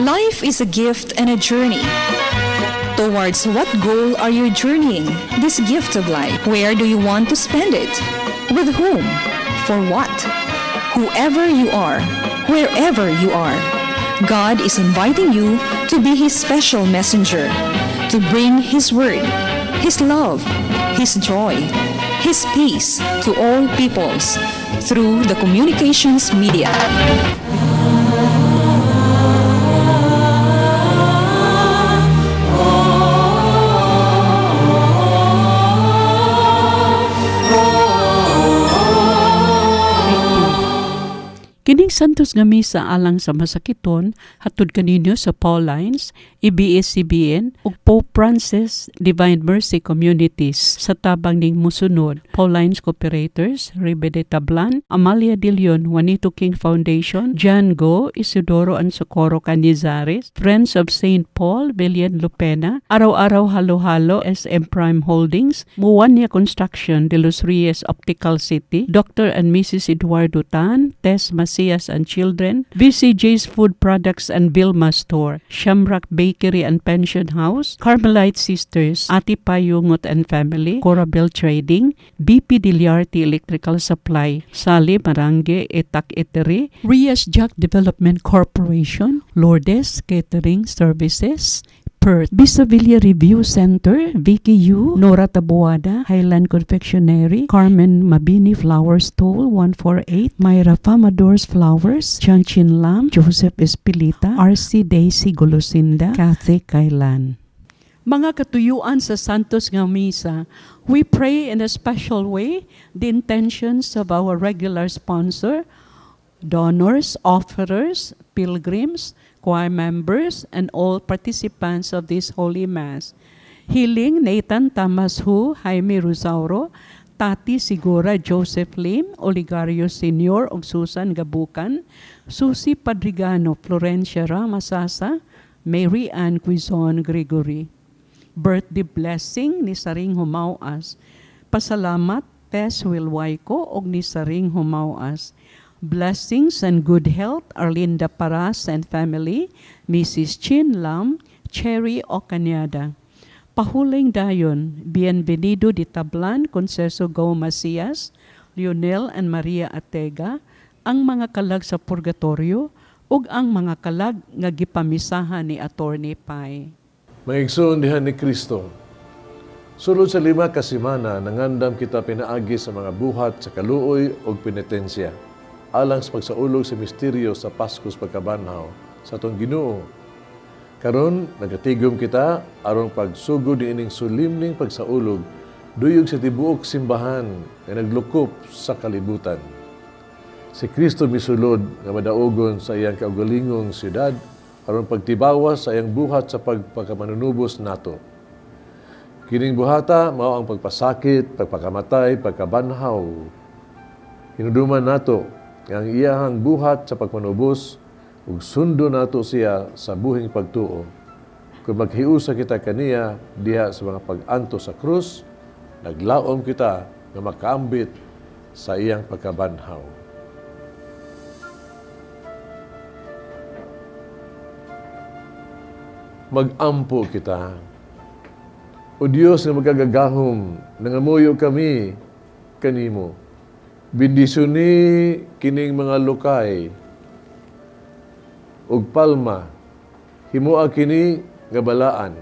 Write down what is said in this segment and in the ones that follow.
Life is a gift and a journey. Towards what goal are you journeying this gift of life? Where do you want to spend it? With whom? For what? Whoever you are, wherever you are, God is inviting you to be His special messenger, to bring His word, His love, His joy, His peace to all peoples through the communications media. Kining Santos nga Misa alang sa masakiton hatod kaninyo sa Paulines, ABS-CBN ug Pope Francis Divine Mercy Communities sa tabang ning musunod: Paulines Cooperators, Ribe de Tablan, Amalia de Leon, Juanito King Foundation, John Go, Isidoro and Socorro Canizares, Friends of St. Paul, Villian Lupena, Araw-Araw Halo-Halo, SM Prime Holdings, Muwania Construction, De Los Reyes Optical City, Dr. and Mrs. Eduardo Tan, Tess Macias and Children, VCJ's Food Products and Vilma Store, Shamrock Bakery and Pension House, Carmelite Sisters, Ati Payungot and Family, Corabel Trading, BP Diliarte Electrical Supply, Sally Marange Etak Etere, Rias Jack Development Corporation, Lourdes Catering Services, Perth, Bisavilla Review Center, Vicky U, Nora Tabuada, Highland Confectionery, Carmen Mabini Flower Stall 148, Myra Famadors Flowers, Chan Chin Lam, Joseph Espilita, RC Daisy Golosinda, Kathy Kailan. Mga katuyuan sa Santos nga Misa, we pray in a special way the intentions of our regular sponsor, donors, offerers, pilgrims, choir members, and all participants of this Holy Mass. Healing, Nathan Thomas Hu, Jaime Rosauro, Tati Sigura, Joseph Lim, Oligario Sr. ug Susan Gabucan, Susie Padrigano, Florencia Ramasasa, Mary Ann Quizon Gregory. Birthday blessing ni Saring Humawas. Pasalamat, Tess Wilwayco og ni Saring Humawas. Blessings and good health, Arlinda Paras and family, Mrs. Chin Lam, Cherry Ocanyada. Pahuling dayon, Bienvenido di Tablan, Conceso Go Macias, Lionel and Maria Atega, ang mga kalag sa purgatorio, ug ang mga kalag nga gipamisahan ni Attorney Pai. Mga igsoon diha ni Kristo, sulod sa 5 ka semana, nangandam kita pinaagi sa mga buhat sa kaluoy ug penitensya, alang sa pagsaulog sa misteryo sa Pasko sa pagkabanhaw sa atong Ginoo. Karon nagatigom kita aron pagsugod niining solemneng pagsaulog duyog sa tibuok simbahan nga naglukop sa kalibutan. Si Kristo misulod nga madaogon sa iyang kaugalingong siyudad aron pagtibawas sa iyang buhat sa pagpakamanunubos nato. Kining buhata mao ang pagpasakit, pagpakamatay, pagkabanhaw. Hinuduman nato ang iyahang buhat sa pagpanubos ug sundo nato siya sa buhing pagtuo. Kung maghiusa kita kaniya diha sa mga pag-anto sa krus, naglaom kita nga makaambit sa iyang pagkabanhaw. Mag-ampo kita. O Dios nga magkagagahom, nangamuyo kami kanimo. Bendisyoni kining mga lukay ug palma, himoa kini nga balaan.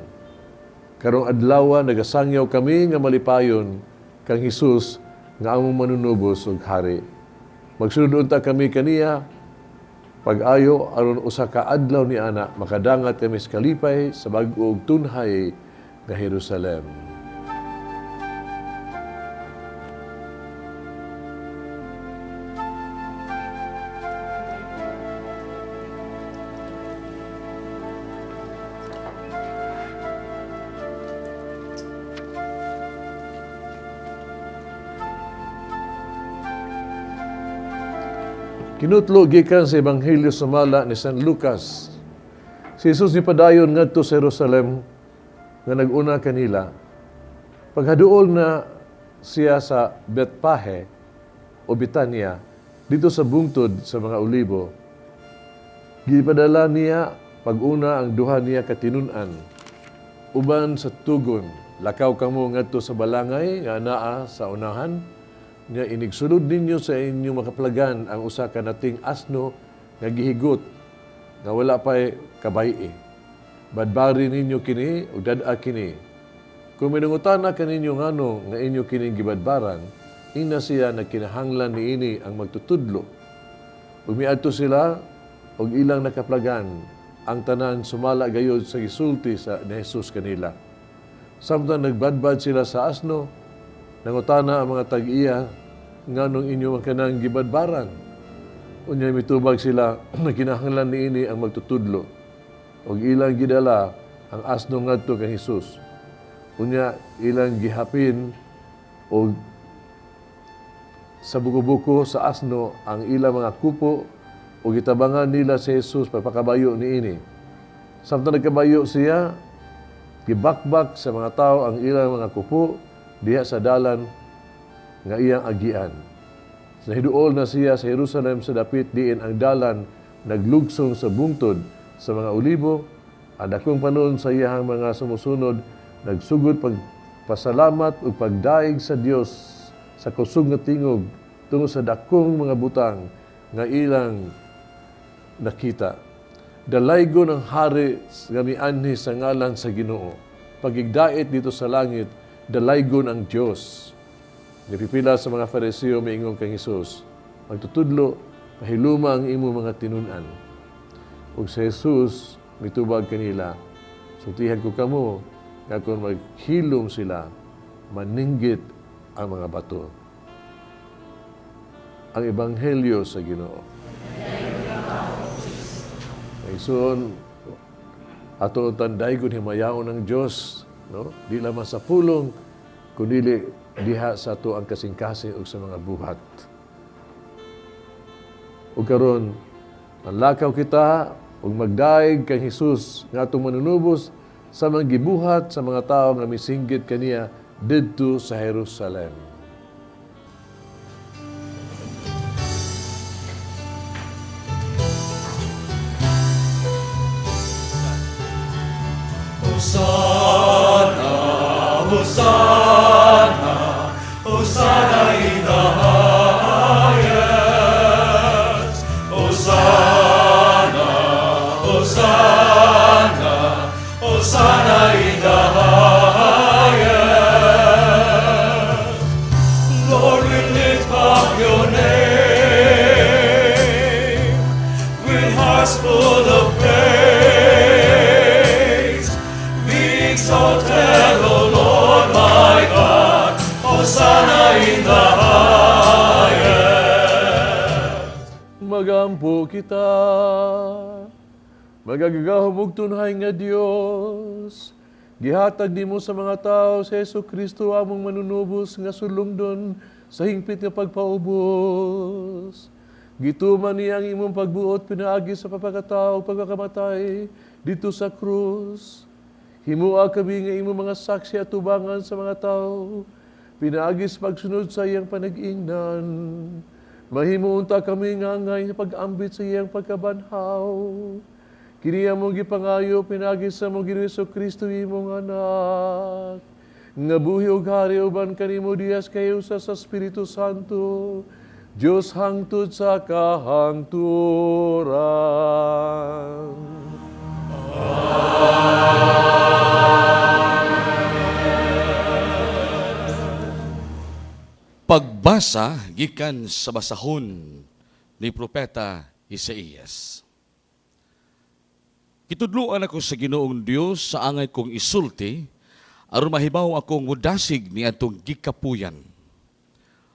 Karong adlawa nagasangyaw kami nga malipayon kang Hesus nga among manunubos ug hari. Magsunod unta kami kaniya pag-ayo aron usa ka adlaw ni ana makadangat kami sa kalipay sa bag-o ug tunhay nga Jerusalem. Kinutlo gikan sa Ebanghelyo sumala ni San Lucas. Si Jesus nipadayon ngadto sa Jerusalem nga nag-una kanila. Paghaduol na siya sa Betpahe o Bitanya, dito sa bungtod sa mga olibo, gipadala niya Pag-una ang duha niya katinun-an. Uban sa tugon, lakaw kamo ngadto sa balangay nga naa sa unahan, nga inigsulod ninyo sa inyong makaplagan ang usa ka nating asno nga gihigot nga wala pay kabay-i. Badbari ninyo kini ug dad-a kini. Kung minungutana kaninyo ngano nga inyo kining gibadbaran, ina siya nagkinahanglan niini ang magtutudlo. Ug miadto sila og ilang nakaplagan ang tanan sumala gayod sa gisulti sa ni Jesus kanila. Samtang nagbadbad sila sa asno, nangutana ang mga tag-iya nganong inyo man kanang gibadbaran. Unya mitubag sila nagkinahanglan niini ang magtutudlo. Og ilang gidala ang asno ngadto kang Hesus. Unya ilang gihapin og sa buko-buko sa asno ang ilang mga kupo o gitabangan nila si Jesus pagpakabayo niini. Samtang nagkabayo siya, gibakbak sa mga tao ang ilang mga kupo diha sa dalan nga iyang agian. Nahiduol na siya sa Jerusalem sa dapit diin ang dalan naglugsong sa bungtod sa mga olibo. Ang dakong panon sa iyang mga sumusunod nagsugod pagpasalamat ug pagdaig sa Dios sa kusog nga tingog tungod sa dakong mga butang nga ilang nakita. Dalaygon ang hari nga mianhi sa ngalan sa Ginoo. Pagigdait dito sa langit, dalaygon ang Dios. Nipipila sa mga Fariseo miingon kang Hesus, magtutudlo, pahiluma ang imo mga tinun-an. Ug si Jesus mitubag kanila, sultihan ko kamo nga kung maghilom sila, maninggit ang mga bato. Ang Ebanghelyo sa Ginoo. Igsoon, ato ang tandaygon himayaon ng Dios, no? Di lamang sa pulong, kundi diha sa ato ang kasing-kasing ug sa mga buhat. Ug karon, manlakaw kita ug magdaig kang Hesus nga atong manunubos sa mga gibuhat sa mga tawo nga misinggit kaniya didto sa Jerusalem. Hosanna, Hosanna, Hosanna in the highest. Hosanna, Hosanna, Hosanna in the highest. Lord, we lift up your name with hearts full of praise. Be exalted, O Lord my God, Hosanna in the highest. Magampo kita, magagagahom ug tunhay nga Dios. Gihatag nimo sa mga tao sa Jesu Kristo among manunubos nga sulongdon sa hingpit nga pagpaubos. Gituman niya ang imong pagbuot pinaagi sa pagpakatao pagpakamatay dito sa krus. Himua kami nga imong mga saksi at tubangan sa mga tao pinaagi sa pagsunod sa iyang panag-ingnan. Mahimuunta kami nga angay sa pag-ambit sa iyang pagkabanhaw. Kini among gipangayo pinaagi sa among Ginoong Jesu-Kristo imong anak. Nga buhi og hari uban kanimo diyas kayo sa Espiritu Santo, Dios hangtod sa kahangturan. Pagbasa gikan sa basahon ni Propeta Isaías. Gitudloan ako sa Ginoong Dios sa angay kong isulti aron mahibaw akong mudasig ni atong gikapuyan.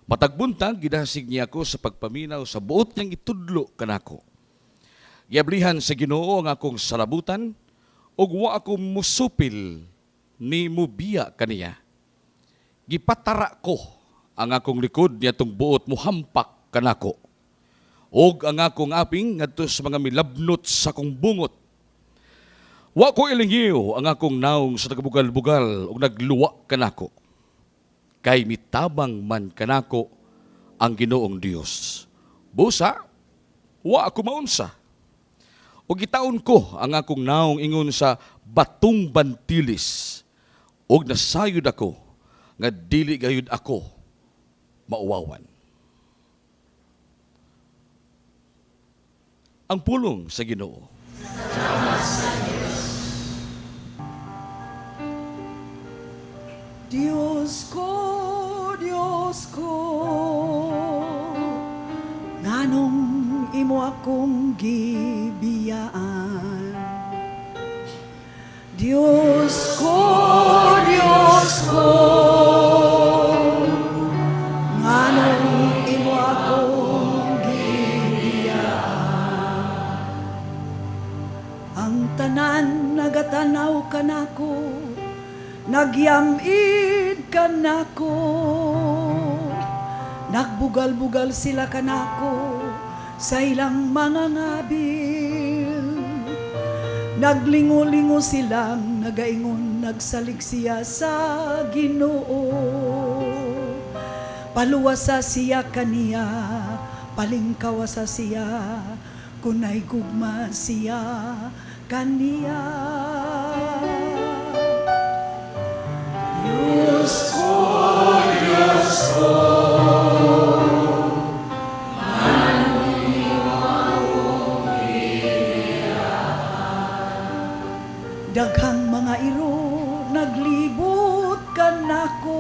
Matag buntag gidasig niya ako sa pagpaminaw sa buot niyang itudlo kanako. Giablihan sa Ginoo ang akong salabutan ug wa ako musupil ni mubiya kaniya. Gipatara ko ang akong likod niatong buot muhampak kanako. Og ang akong aping ngadto sa mga milabnot sa akong bungot. Wa ko ilingiw ang akong naong sa nagbugal-bugal ug nagluwa kanako. Kay mitabang man kanako ang Ginoong Dios. Busa, wa ako maunsa. Ug gitaon ko ang akong naong ingon sa batong bantilis, ug nasayod ako nga dili gayud ako mauwawan. Ang pulong sa Ginoo. Salamat sa Dios. Diyos ko, Diyos ko, nganong imo akong gibiyaan. Diyos ko, Diyos ko, nganong imo akong gibiyaan. Ang tanan nagatanaw kanako, nagyamid kanako, nagbugal-bugal sila kanako sa ilang mga ngabil. Naglingo-lingo silang nagaingon, nagsalig siya sa Ginoo. Paluwasa siya kaniya, palingkawasa siya, kunay gugma siya kaniya. Diyos ko, Diyos ko, daghang mga iro naglibot kanako.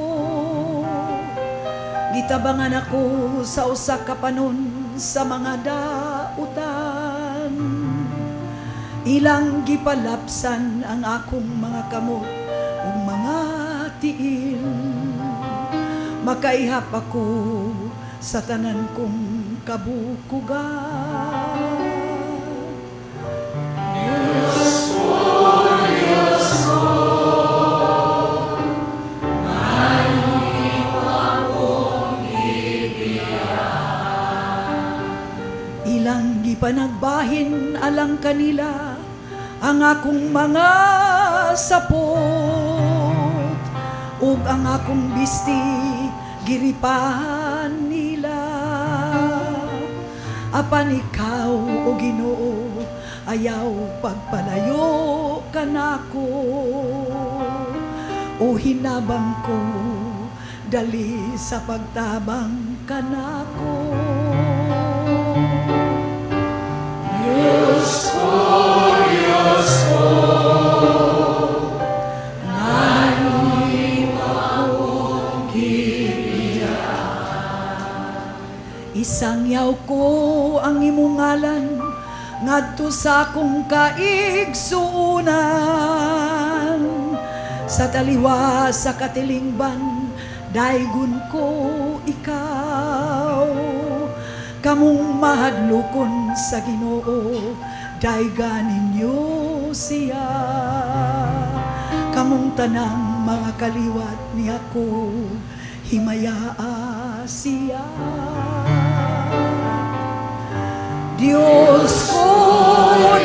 Gitabangan ako sa usa ka panon sa mga dautan. Ilang gipalapsan ang akong mga kamot ug mga tiil. Makaihap ako sa tanan kong kabukugan. Diyos ko, Diyos ko, nganong akong gibiyaan. Ilang gipanagbahin alang kanila ang akong mga sapot, ug ang akong bisti giripahan nila. Apan ikaw, o Ginoo, ayaw pagpalayo kanako. O hinabang ko, dali sa pagtabang kanako. Diyos ko, Diyos ko, nganong imo akong gibiyaan. Isangyaw ko ang imong ngalan ngadto sa akong kaigsuonan. Sa taliwa sa katilingban, daygon ko ikaw. Kamong mahadlokon sa Ginoo, dayga ninyo siya. Kamong tanang mga kaliwat ni ako, himayaa siya. Diyos ko,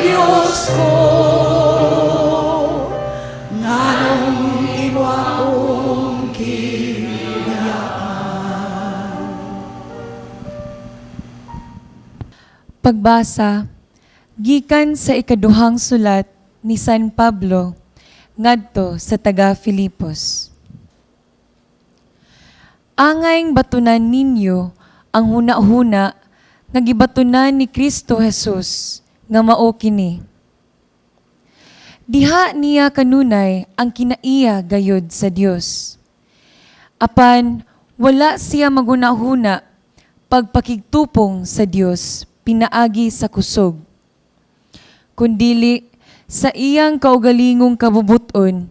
Diyos ko, nganong imo akong gibiyaan. Pagbasa gikan sa ikaduhang sulat ni San Pablo ngadto sa taga Filipos. Angayng batunan ninyo ang huna-huna nga gibatunan ni Kristo Jesus nga mao kini. Diha niya kanunay ang kinaiya gayod sa Dios. Apan wala siya maghuna-huna pagpakigtupong sa Dios pinaagi sa kusog. Kundili sa iyang kaugalingong kabubuton,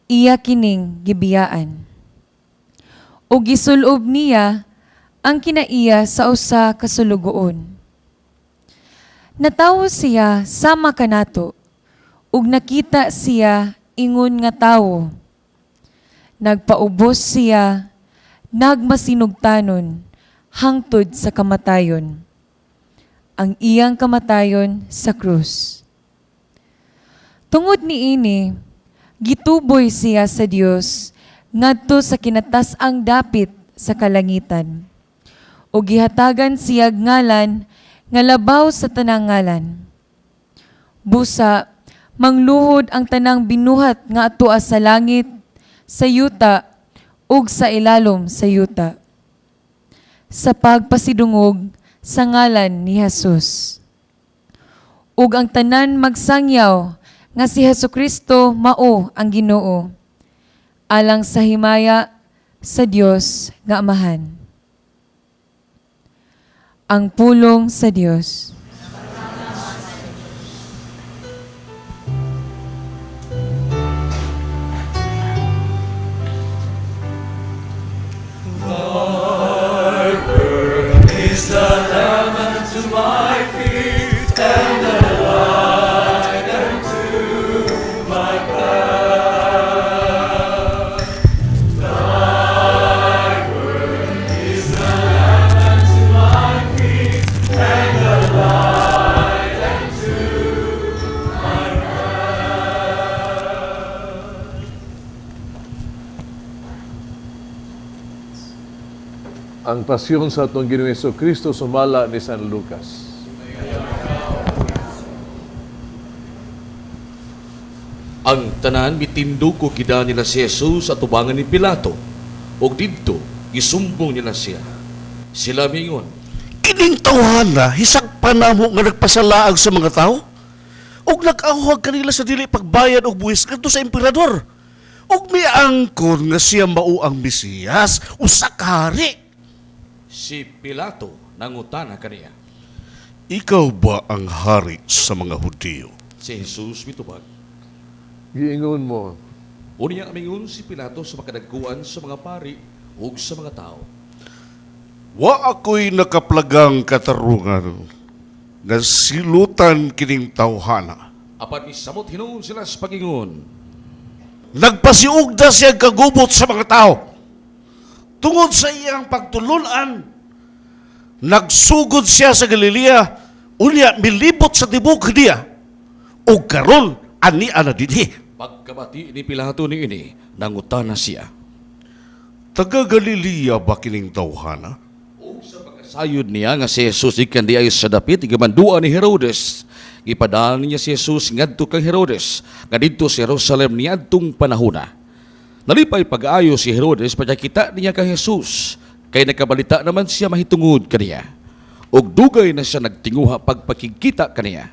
iya kining gibiyaan. O gisulob niya ang kinaiya sa usa ka sulugoon. Natawo siya sama kanato, ug nakita siya ingon nga tawo. Nagpaubos siya, nagmasinugtanon, hangtod sa kamatayon. Ang iyang kamatayon sa krus. Tungod niini, gituboy siya sa Dios ngadto sa kinatas-ang dapit sa kalangitan. O gihatagan siya ngalan nga labaw sa tanang ngalan. Busa, mangluhod ang tanang binuhat nga atua sa langit, sa yuta, ug sa ilalom sa yuta. Sa pagpasidungog sa ngalan ni Jesus. Ug ang tanan magsangyaw nga si Hesukristo mao ang Ginoo, alang sa himaya sa Dios nga Amahan. Ang pulong sa Dios. Thy word is a lamp unto my feet and a light unto my path. Thy word is a lamp unto my feet and a light unto my path. Ang pasyon sa atong Ginoong Kristo sumala ni San Lucas. Ang tanan mitindog og gida nila si Jesus sa tubangan ni Pilato. Og didto gisumbong nila siya. Sila mingon, Kining tawhana, hisag pa namo nga nagpasalaag sa mga tao? Og nag-awhag kanila sa dili pagbayad og buwis ngadto sa emperador. Og miangkon nga siya mao ang Mesiyas, usa ka hari. Si Pilato nangutana kaniya. Ikaw ba ang hari sa mga Hudiyo? Si Jesus mitubag. Giingon mo, Unya mingon si Pilato sa makadagkuan sa mga pari ug sa mga tao. Wa ako'y nakaplagang katarungan nga silutan kining tawhana. Apan misamot hinuon sila sa pagingon. Nagpasiugda siya kagubot sa mga tao. Tungod sa iyang pagtulunan, nagsugod siya sa Galilea, unya milibot sa tibok Judea, ug karon ani ana dinhi. Pagkabati ni Pilato niini, nangutana siya. Taga Galilea ba kining tawhana? Ug sa pagkasayod niya nga si Jesus ikan di ay sa dapit gimanduan ni Herodes. Gipadala niya si Jesus ngadto kang Herodes nga didto sa Jerusalem niadtong panahona. Nalipay pag-ayo si Herodes pagkakita niya kang Jesus kay nakabalita naman siya mahitungod kaniya. Ug dugay na siya nagtinguha pagpakigkita kaniya.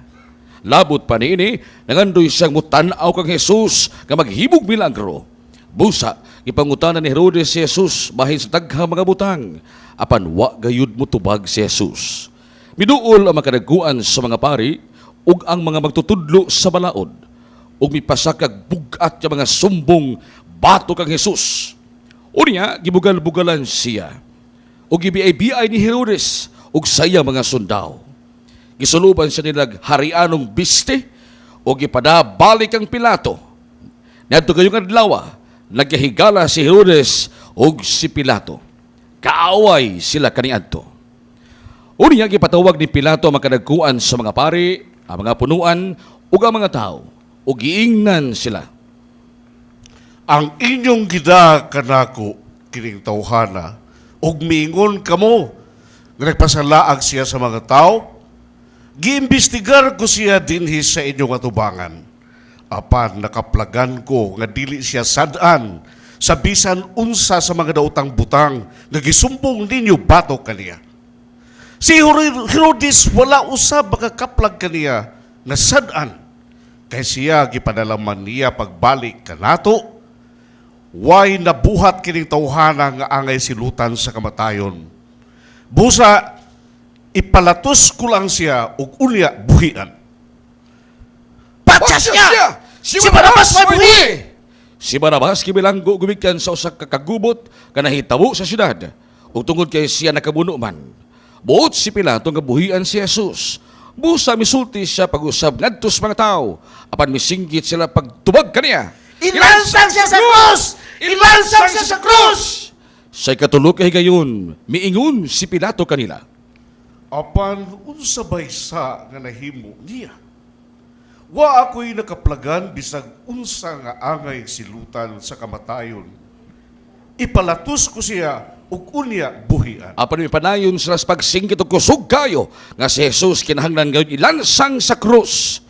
Labot pa niini, nangandoy siyang mutan-aw kang Jesus nga maghimog milagro. Busa, gipangutana ni Herodes si Jesus bahin sa daghang mga butang, apan wa gayud motubag si Jesus. Miduol ang makadagkuan sa mga pari ug ang mga magtutudlo sa balaod, ug mipasakag bug-at nga mga sumbong batok kang Jesus. Unya gibugal-bugalan siya ug gibiay-biay ni Herodes ug sa iyang mga sundao. Gisuluban siya nilag harianong biste ug gipadabalik ang Pilato. Niadto gayong adlaw, nagkahigala si Herodes ug si Pilato. Kaaway sila kaniadto. Unya gipatawag ni Pilato ang makadagkuan sa mga pari, ang mga punuan ug ang mga tao, ug giingnan sila. Ang inyong gida kanako kining tawhana, ug miingon kamo nga nagpasalaag siya sa mga tao, giimbestigar ko siya dinhi sa inyong atubangan. Apan nakaplagan ko nga dili siya sad-an sa bisan unsa sa mga daotang butang nga gisumbong ninyo batok kaniya. Si Herodes wala usab makakaplag kaniya nga sad-an, kay siya gipadalaman niya pagbalik kanato. Way nabuhat kining tawhana nga angay silutan sa kamatayon. Busa ipalatos ko lang siya ug unya buhian. Patyas niya! Si Barabas may buhi! Si Barabas gibilanggo gumikan sa usa ka kagubot nga nahitabo sa syudad ug tungod kay siya nakabuno man. Buot si Pilato nga buhian si Jesus. Busa misulti siya pag-usab ngadto sa mga tawo, apan misinggit sila pagtubag kaniya. Ilansang siya sa krus! Ilansang siya sa krus! Sa ikatulo ka higayon, miingon si Pilato kanila. Apan unsa baysa nga nahimo niya? Wa ako'y nakaplagan bisag unsa nga angay silutan sa kamatayon. Ipalatos ko siya ug unya buhian. Apan mipanayon sila sa pagsinggit og kusog kayo nga si Jesus kinahanglan gayud ilansang sa krus.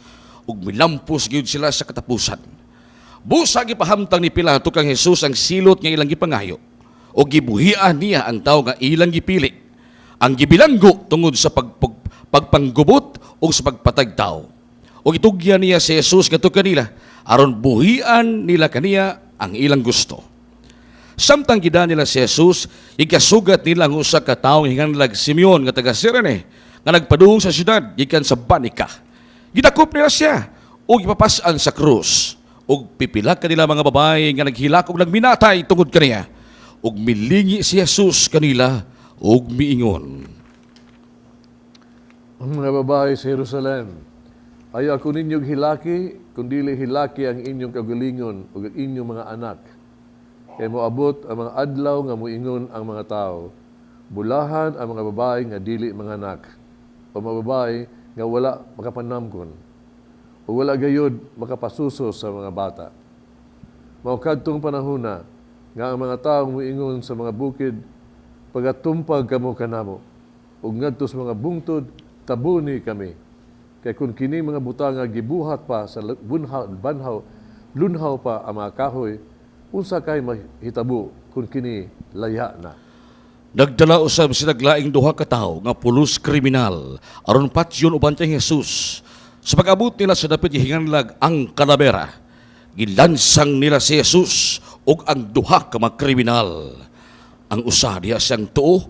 Ug milampos gyud sila sa katapusan. Busa gipahamtang ni Pilato kang Jesus ang silot nga ilang gipangayo ug gibuhian niya ang tawo nga ilang gipili. Ang gibilanggo tungod sa pagpanggubot ug sa pagpatag tawo. Ug itugyan niya si Jesus ngadto kanila aron buhian nila kaniya ang ilang gusto. Samtang gida nila si Jesus, gikasugat nila ang usa ka tawo hinganlag Simeon nga taga Cirene nga nagpadung sa syudad gikan sa Banika. Gidakop nila siya ug gipapas-an sa krus. Ug pipila kanila mga babae nga naghilak ug nagminatay tungod kaniya. Ug milingi si Jesus kanila ug miingon. Ang mga babae sa Jerusalem, ayaw ako ninyong hilaki, kundili hilaki ang inyong kagalingon ug ang inyong mga anak. Kay moabot ang mga adlaw nga moingon ang mga tao, bulahan ang mga babae nga dili manganak, o mga babae nga wala makapanamkon, o wala gayod makapasuso sa mga bata. Mao kadtong panahona nga ang mga tao moingon sa mga bukid, pagatumpag kamo kanamo, ug ngadto sa mga bungtod, tabuni kami. Kay kun kini mga butanga gibuhat pa sa bunhaw, lunhaw pa ang mga kahoy, unsa kay mahitabo kun kini laya na. Nagdala usab sila laing duha ka tawo nga pulos kriminal aron patyon uban kang Jesus. Sa pag-abot nila sa dapit gihinganlag ang kalabera, gilansang nila si Jesus ug ang duha ka mga kriminal. Ang usa diha siyang tuo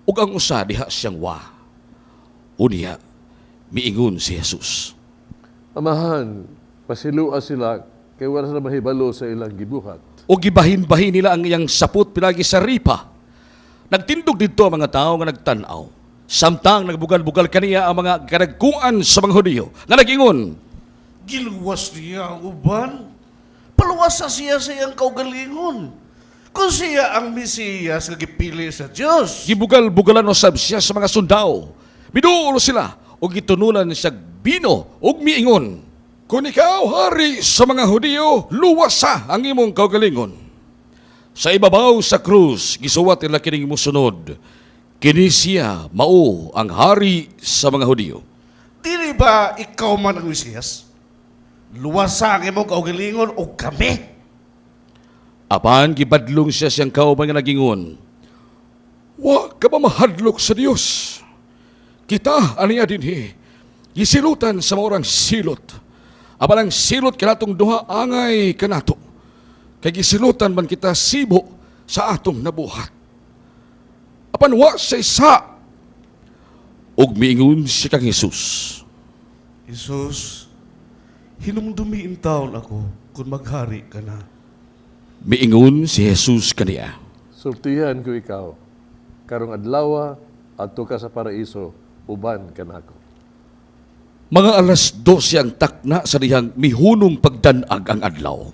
ug ang usa diha siyang wa. Unya miingon si Jesus. Amahan, pasilua sila kay wala sila mahibalo sa ilang gibuhat. O gibahin-bahin nila ang iyang sapot pinagi sa ripa. Nagtindog didto ang mga tao nga nagtan-aw. Samtang nagbugal-bugal kaniya ang mga kadagkuan sa mga Hudiyo nga nag-ingon, Giluwas niya ang uban. Paluwasa siya sa iyang kaugalingon. Kung siya ang Mesiyas nga gipili sa Dios. Gibugal-bugalan usab siya sa mga sundao. Miduol sila ug gitunulan siya bino ug miingon, Kung ikaw hari sa mga Hudiyo, luwasa ang imong kaugalingon. Sa ibabaw sa krus, gisuwat nila kining musunod, kini siya mao ang hari sa mga Hudiyo. Dili ba ikaw man ang Mesiyas? Luwasa ang imong kaugalingon o kami? Apan gibadlong siya siyang kauban nga nagingon, Wa ka ba mahadlok sa Dios? Kita aniya dinhi, gisilutan sa maurang silot. Apan ang silot kanatong duha angay kanato. Kay gisilutan man kita sibo sa atong nabuhat. Apan wa sa isa. Ug miingon siya kang Jesus. Jesus, hinumdumiin taon ako kung maghari ka na. Miingon si Jesus kaniya. Sultihan ko ikaw, karong adlawa adto ka sa paraiso, uban kanako. Mga 12:00 ang takna sa dihang mihunong pagdanag ang adlaw.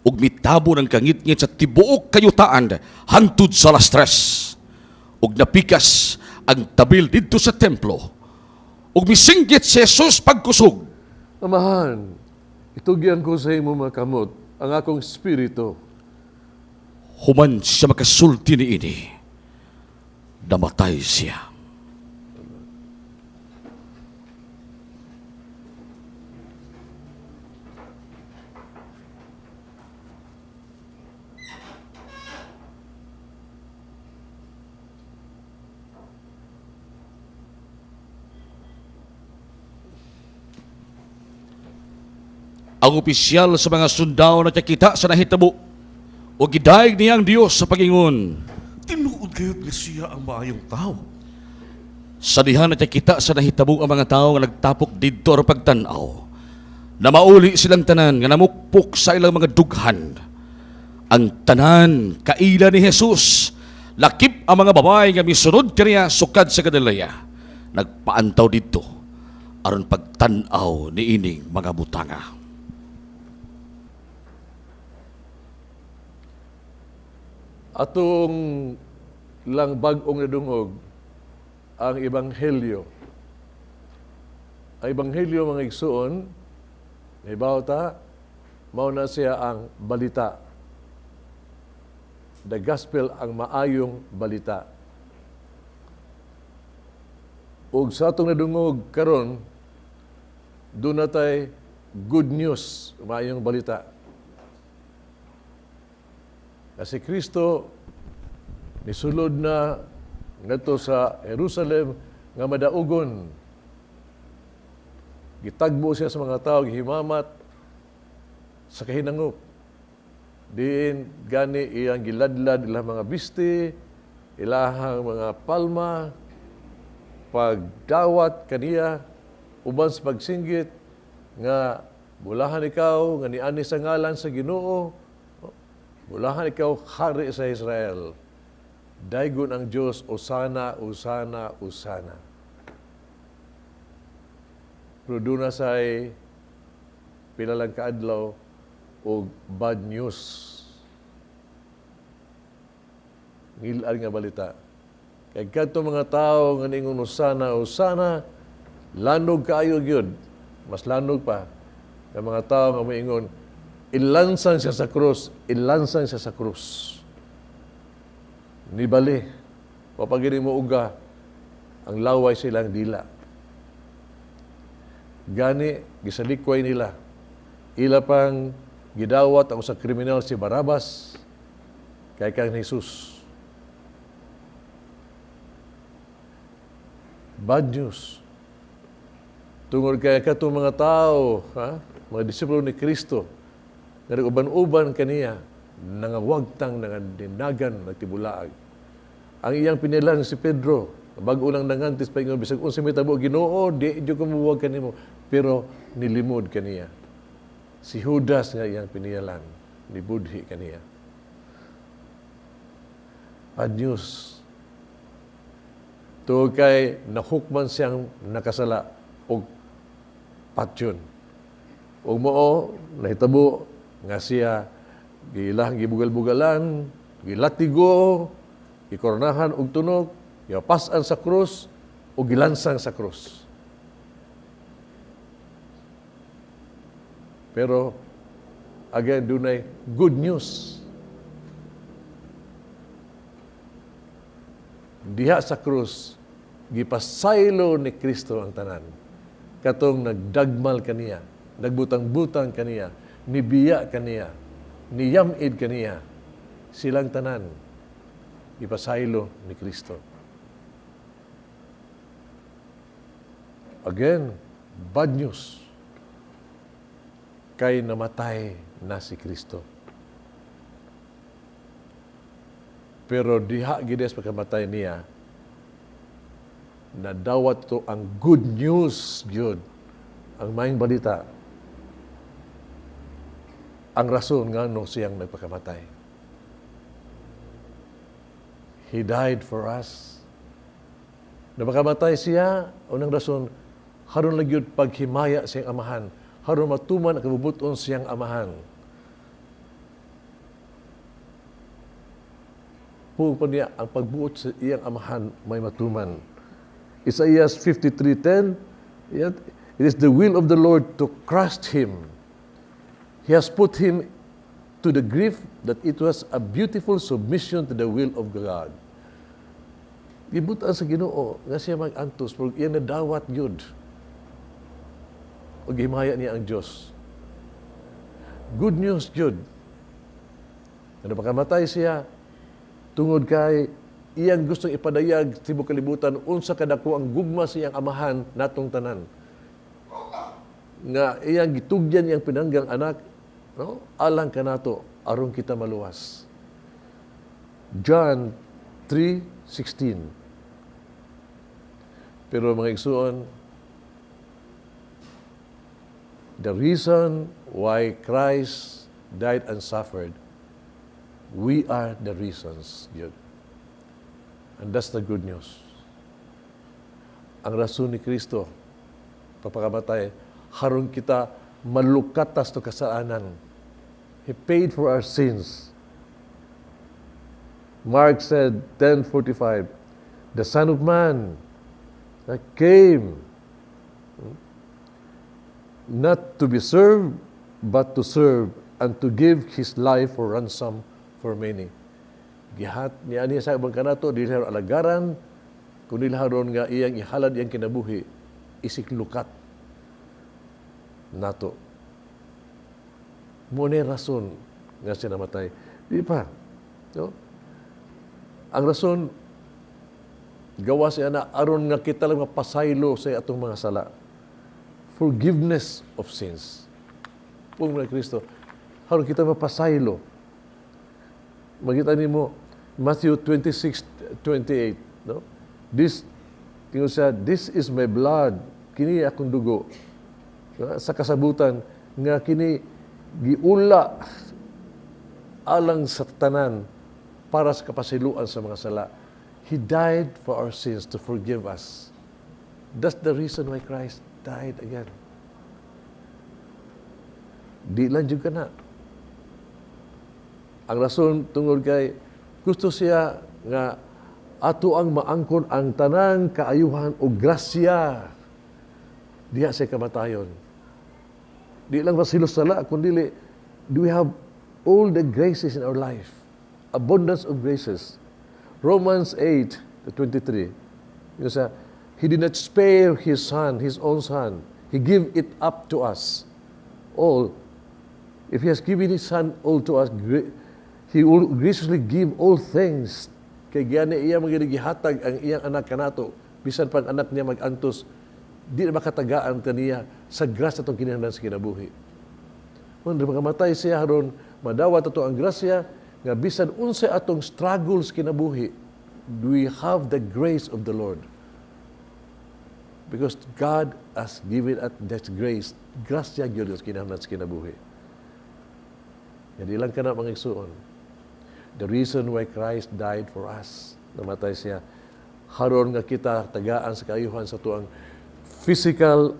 Ug mitabo ng kangitngit sa tibuok kayutaan hangtod sa 3:00. Ug napikas ang tabil didto sa templo. Ug misinggit si Jesus pagkusog. Amahan, itugyan ko sa imo mga kamot ang akong espiritu. Human siya makasulti niini, namatay siya. Ang opisyal sa mga sundao na kita sa nahitabo o gidayeg niyang Dios sa pagingon. Tinuod gayud nga siya ang maayong tao. Sa diha na kita sa nahitabo ang mga tao nga nagtapok didto aron pagtan-aw. Na mauli silang tanan nga namukpok sa ilang mga dughan. Ang tanan kaila ni Jesus, lakip ang mga babae nga misunod kaniya sukad sa Galilea. Nagpaantaw didto aron pagtan-aw niining mga butanga. Atong lang bag-ong nadungog ang Ebanghelyo. Ang Ebanghelyo, mga igsuon, nahibaw ta, mao na siya ang balita. The gospel ang maayong balita. Ug sa atong nadungog karon, doon natay good news, maayong balita. Kasi Kristo nisulod na ngadto sa Jerusalem nga madaugon. Gitagbo siya sa mga tao, gihimamat sa kahinangop. Diin gani iyang giladlad ilang mga bisti, ilahang mga palma, pagdawat kaniya uban sa pagsinggit nga bulahan ikaw nga niani sa ngalan sa Ginoo, bulahan ikaw hari sa Israel. Daygon ang Dios, Osana, Osana, Osana. Pero doon na say pila lang kaadlaw og bad news. Ngil-ad nga balita. Kay kadto mga tao nga ningon Osana, Osana, lanog kaayo gyud. Mas lanog pa nga mga tao nga moingon, ilansang siya sa krus, ilansang siya sa krus. Nibali, papagini mo uga, ang laway silang dila. Gani, gisalikway nila. Ila pang gidawat ang usa kriminal si Barabas kay kang Jesus. Bad news. Tungod kay katong mga tao, ha? Mga disipulo ni Kristo, nga nag-uban-uban kaniya, nangawagtang, nangadinagan, nagtibulaag. Ang iyang pinilan si Pedro, bago lang nangantis pa ingon, bisag unsa may tabo, Ginoo, di jud ko muwag kanimo, pero nilimod kaniya. Si Judas nga iyang piniyalan, nibudhi kaniya. Bad news. Tungod kay nahukman siyang nakasala og patyon. Og mao nahitabo nga siya giilahang gibugal-bugalan, gilatigo, gikoronahan og tunok, gipasan sa krus o gilansang sa krus. Pero again, dunay good news. Diha sa krus, gipasaylo ni Kristo ang tanan. Katong nagdagmal kaniya, nagbutang-butang kaniya, nibiya kaniya, niyamid kaniya, silang tanan, ipasaylo ni Kristo. Again, bad news. Kay namatay na si Kristo. Pero diha gides pagkamatay niya, nadawat to ang good news gyud, ang maayong balita, ang rason ngano siyang nagpakamatay. He died for us. Napakamatay siya, unang rason, haron lang gyud paghimaya siyang amahan, haron matuman ang kabubuton siyang amahan. Puong pa niya, ang pagbuot sa iyang amahan may matuman. Isaiah 53:10, it is the will of the Lord to crush him. He has put him to the grief that it was a beautiful submission to the will of God. Gibutan sa Ginoo nga siya mag-antos, pero iya nadawat gyud. O gihimaya niya ang Dios. Good news gyud. Nga napakamatay siya tungod kay iyang gustong ipadayag sa tibuok kalibutan unsa kadako ang gugma sa iyang amahan natong tanan. Nga iyang gitugyan iyang pinanggang anak, no? Alang kanato aron kita maluwas. John 3:16. Pero mga igsuon, the reason why Christ died and suffered, we are the reasons, yun. And that's the good news. Ang rason ni Kristo, papakamatay, haron kita malukatas to kasalanan. He paid for our sins. Mark said, 10:45, the Son of Man that came not to be served, but to serve and to give his life for ransom for many. Gihat niya niya sa ubang kanato, dili haron alagaran, kundi haron nga iyang ihalad iyang kinabuhi, isiklukat nato. Mao na rason nga siya namatay. Di pa. No? Ang rason, gawa siya na aron nga kita lang mapasaylo sa atong mga sala. Forgiveness of sins. Pung mga Kristo, aron kita mapasaylo. Makita nimo Matthew 26:28, no? This, ingon siya, "This is my blood," kini akong dugo, no? Sa kasabutan nga kini giula alang sa tanan para sa kapasiluan sa mga sala. He died for our sins to forgive us. That's the reason why Christ died again. Di lang jud kana. Ang rason tungod kay gusto siya nga ato ang maangkon ang tanang kaayuhan o grasya diha sa kamatayon. Di lang pasaylo sala, kundi do we have all the graces in our life. Abundance of graces. Romans 8:23. Yung sa, "He did not spare His Son, His own Son. He gave it up to us all. If He has given His Son all to us, He will graciously give all things." Kay gani iya mga gihatag ang iyang anak kanato, bisan pang anak niya mag-antos, di na makatagaan kaniya sa grasya atong kinahanglan sa kinabuhi. Kung makamatay siya aron madawat ato ang grasya nga bisan unsay atong struggles kinabuhi, we have the grace of the Lord. Because God has given us that grace. Grasya gyud sa kinahanglan sa kinabuhi. Yan ilang kana, mga igsuon. The reason why Christ died for us, namatay siya, haron nga kita tagaan sa kaayuhan sa tuang physical,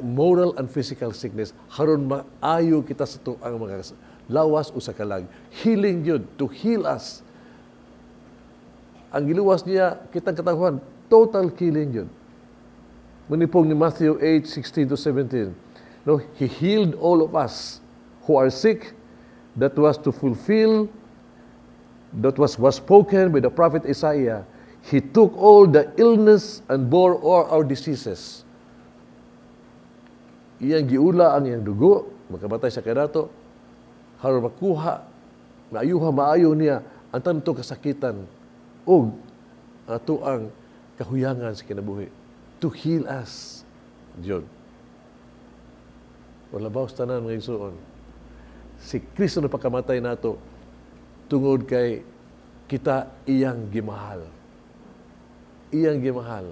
moral and physical sickness, haron maayo kita sa tuang mga lawas o sa kalag. Healing yun, to heal us. Ang giluwas niya, kitang katawhan, total healing yun. Munipong ni Matthew 8, 16 to 17. No, "He healed all of us who are sick." That was to fulfill that was spoken by the prophet Isaiah. "He took all the illness and bore all our diseases." Iyang giula ang iyang dugo, makamatay sa kanato, haron makuha, maayuha, maayo niya ang tanto kasakitan ug ato ang kahuyangan sa kinabuhi. To heal us. Diyon. Wala ba tanan, mga igsuon? Si Kristo na pagkamatay nato tungod kay kita iyang gimahal. Iyang gimahal.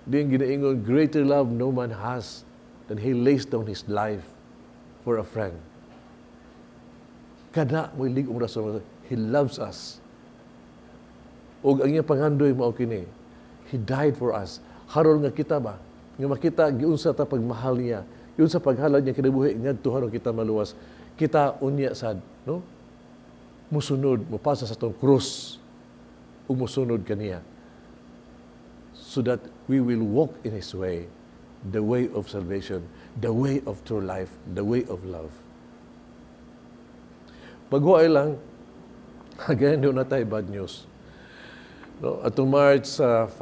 Di ang ginaingon, "Greater love no man has than he lays down his life for a friend." Kada mo'y lig-ong rason, He loves us. Og ang iyang pangandoy mao kini. He died for us. Haron nga kita ba? Nga makita giunsa ta pagmahal niya, giunsa paghalad niya kinabuhi ngadto haron kita maluwas. Kita unya sad, no? Musunod, mupasa sa atong krus ug musunod kaniya. So that we will walk in His way, the way of salvation, the way of true life, the way of love. Bago lang, again, yun na tayo bad news. No, atong March 5,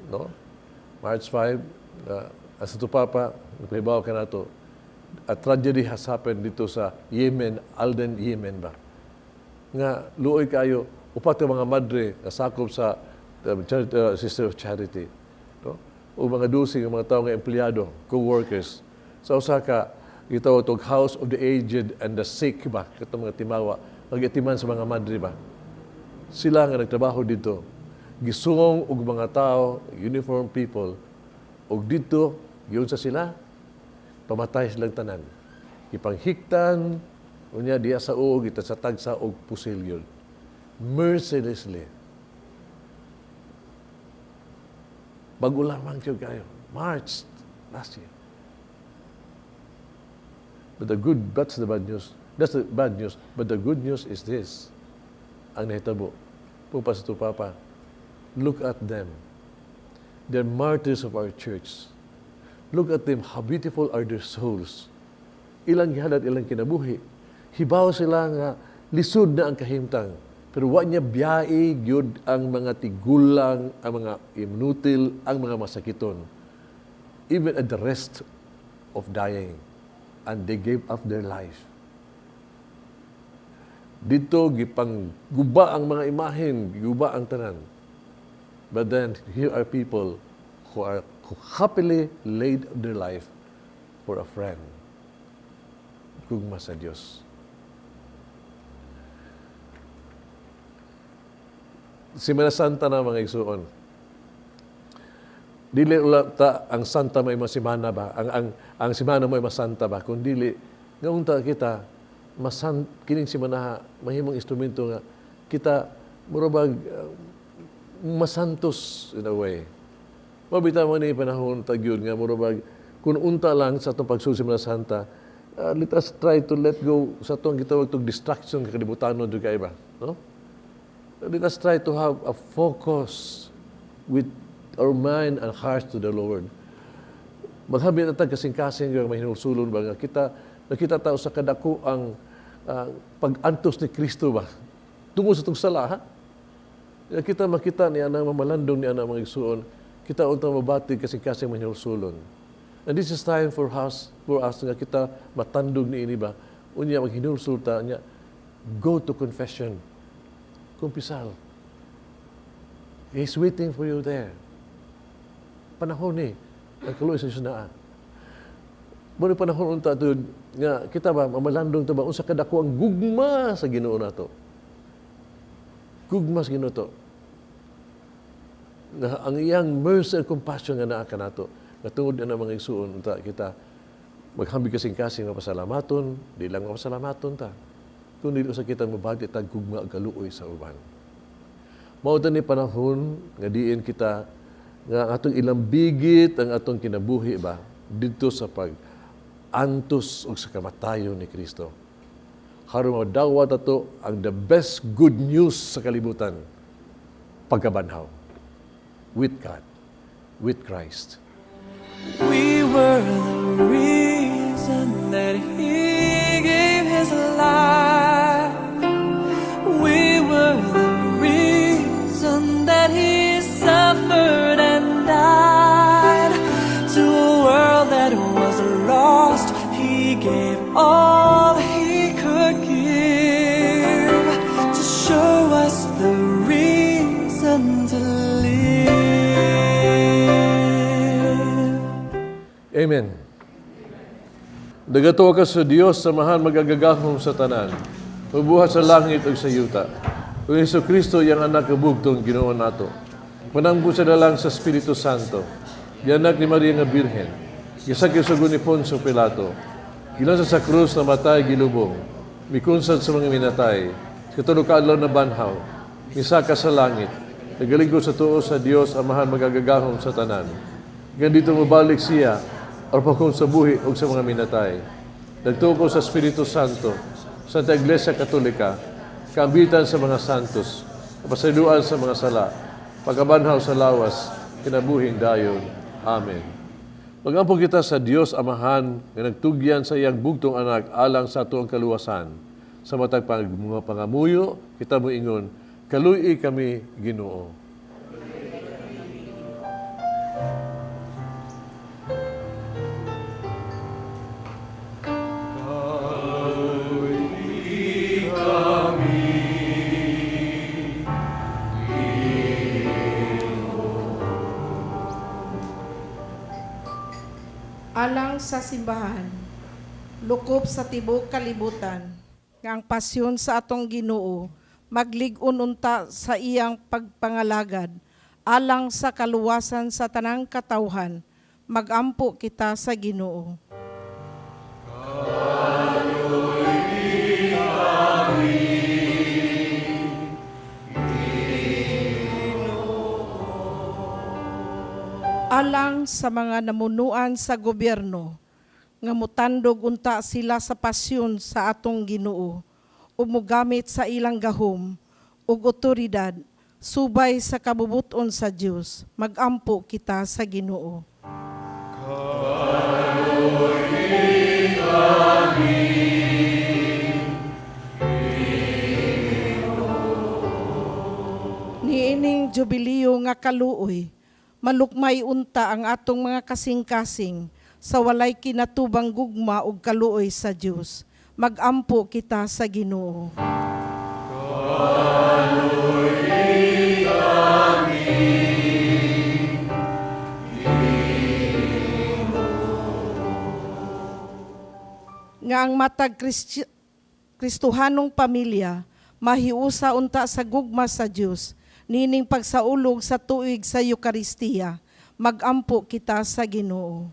no? March 5, as ato Papa, nagpahibaw ka nato, a tragedy has happened dito sa Yemen, Aden, Yemen ba? Nga, luoy kayo, upat ka mga madre nga sakop sa Sister of Charity. No? O mga 12 nga mga tao nga empleyado, co-workers. Sa usa ka gitawag tog House of the Aged and the Sick ba, katong mga timawa, nagitiman sa mga madre ba. Sila nga nagtrabaho dito, gisungong og mga tao, uniform people, og dito, giunsa sila, pamatay silang tanan. Ipanghiktan, unya diya sa uog, ita sa tagsa og pusil yun. Mercilessly. Bago lamang siya kayo. March last year. But the good, that's the bad news. That's the bad news. But the good news is this. Ang nahitabo. Pupas to Papa, look at them. They're martyrs of our church. Look at them, how beautiful are their souls. Ilang gihalad, ilang kinabuhi. Hibaw sila nga, lisod na ang kahimtang. Pero wa niya biyai gyud ang mga tigulang, ang mga inutil, ang mga masakiton. Even at the rest of dying. And they gave up their life. Dito, gipangguba ang mga imahen, giguba ang tanan. But then, here are people who happily laid their life for a friend. Gugma sa Dios. Semana Santa na mga igsuon. Dili ta ang santa may masimana ba? Ang simana mo ay masanta ba? Kung dili, nga unta kita, masan, kining simana mahimong instrumento nga kita murabag masantos in a way. Mabita mo ni panahon tagyod nga murabag kung unta lang sa atong pagsulod sa Semana Santa, let us try to let go sa atong gitawag tog distraction nga kalibutanon jud kay ba, no? Let us try to have a focus with our mind and heart to the Lord. Maghabi na tag kasing-kasing nga mahinulsulon ba nga kita nakita tao sa kadako ang pag-antos ni Kristo ba tungod sa itong sala, ha? Kita makita niya ang mamalandong niya ang mga igsuon, kita unta mabati kasing-kasing mahinulsulon. And this is time for us nga kita matandog ni ini ba, unya maghinulsul ta niya, go to confession. Kumpisal. He's waiting for you there. Panahon ni ang kaluoy sa Diyos naa. Muna panahon unta tud nga kita ba mamalandong ta ba unsa kadako ang gugma sa Ginoo nato. Gugma sa Ginoo to. Nga ang iyang mercy and compassion nga naa kanato. Nga tungod ana mga igsuon unta kita maghambig kasing-kasing nga pasalamaton, di lang mapasalamaton ta. Kundi usa kita mabati tag gugma ug kaluoy sa uban. Mao ni panahon nga diin kita nga ang atong ilambigit ang atong kinabuhi ba didto sa pag antos og sa kamatayon ni Kristo. Karon madawat ato ang the best good news sa kalibutan, pagkabanhaw with God, with Christ. We were the reason that He gave His life. We were the reason that He suffered and died. To a world that was lost, He gave all He could give to show us the reason to live. Amen. Nagatuwa ka sa Dios, samahan magagagahom sa tanan, mabuhat sa langit ug sa yuta. Ug Hesus Kristo iyang anak kabugtong Ginoo nato. Panambo sa dalang sa Espiritu Santo. Gianak ni Maria nga Birhen. Gisakyo sa ni Poncio Pilato. Gilansa sa krus na matay gilubong. Mikunsad sa mga minatay. Sa katulo ka adlaw na banhaw. Misaka sa langit. Nagaligod sa tuo sa Dios, amahan magagagahom sa tanan. Gan dito mobalik siya aron sa buhi ug sa mga minatay. Nagtuo ko sa Espiritu Santo, Santa Iglesia Katolika, kaambitan sa mga santos, kapasayloan sa mga sala, pagkabanhaw sa lawas, kinabuhing dayon. Amen. Magampo kita sa Dios Amahan nga nagtugyan sa iyang bugtong anak alang sa atuang kaluwasan. Sa matag mga pangamuyo, kita moingon, kaluy-i kami Ginoo. Alang sa simbahan, lukop sa tibuok kalibutan, nga ang pasyon sa atong Ginoo maglig-on unta sa iyang pagpangalagad, alang sa kaluwasan sa tanang katawhan, magampo kita sa Ginoo. Alang sa mga namunuan sa gobyerno, nga mutandog unta sila sa pasyon sa atong Ginoo, ug mogamit sa ilang gahom ug otoridad subay sa kabubuton sa Dios, magampo kita sa Ginoo. Niining jubileo nga kaluoy, malukmay unta ang atong mga kasing-kasing sa walay kinatubang gugma ug kaluoy sa Dios. Magampo kita sa Ginoo. Nga ang matag Kristohanong pamilya mahiusa unta sa gugma sa Dios nining pagsaulog sa tuig sa Eukaristiya. Magampo kita sa Ginoo.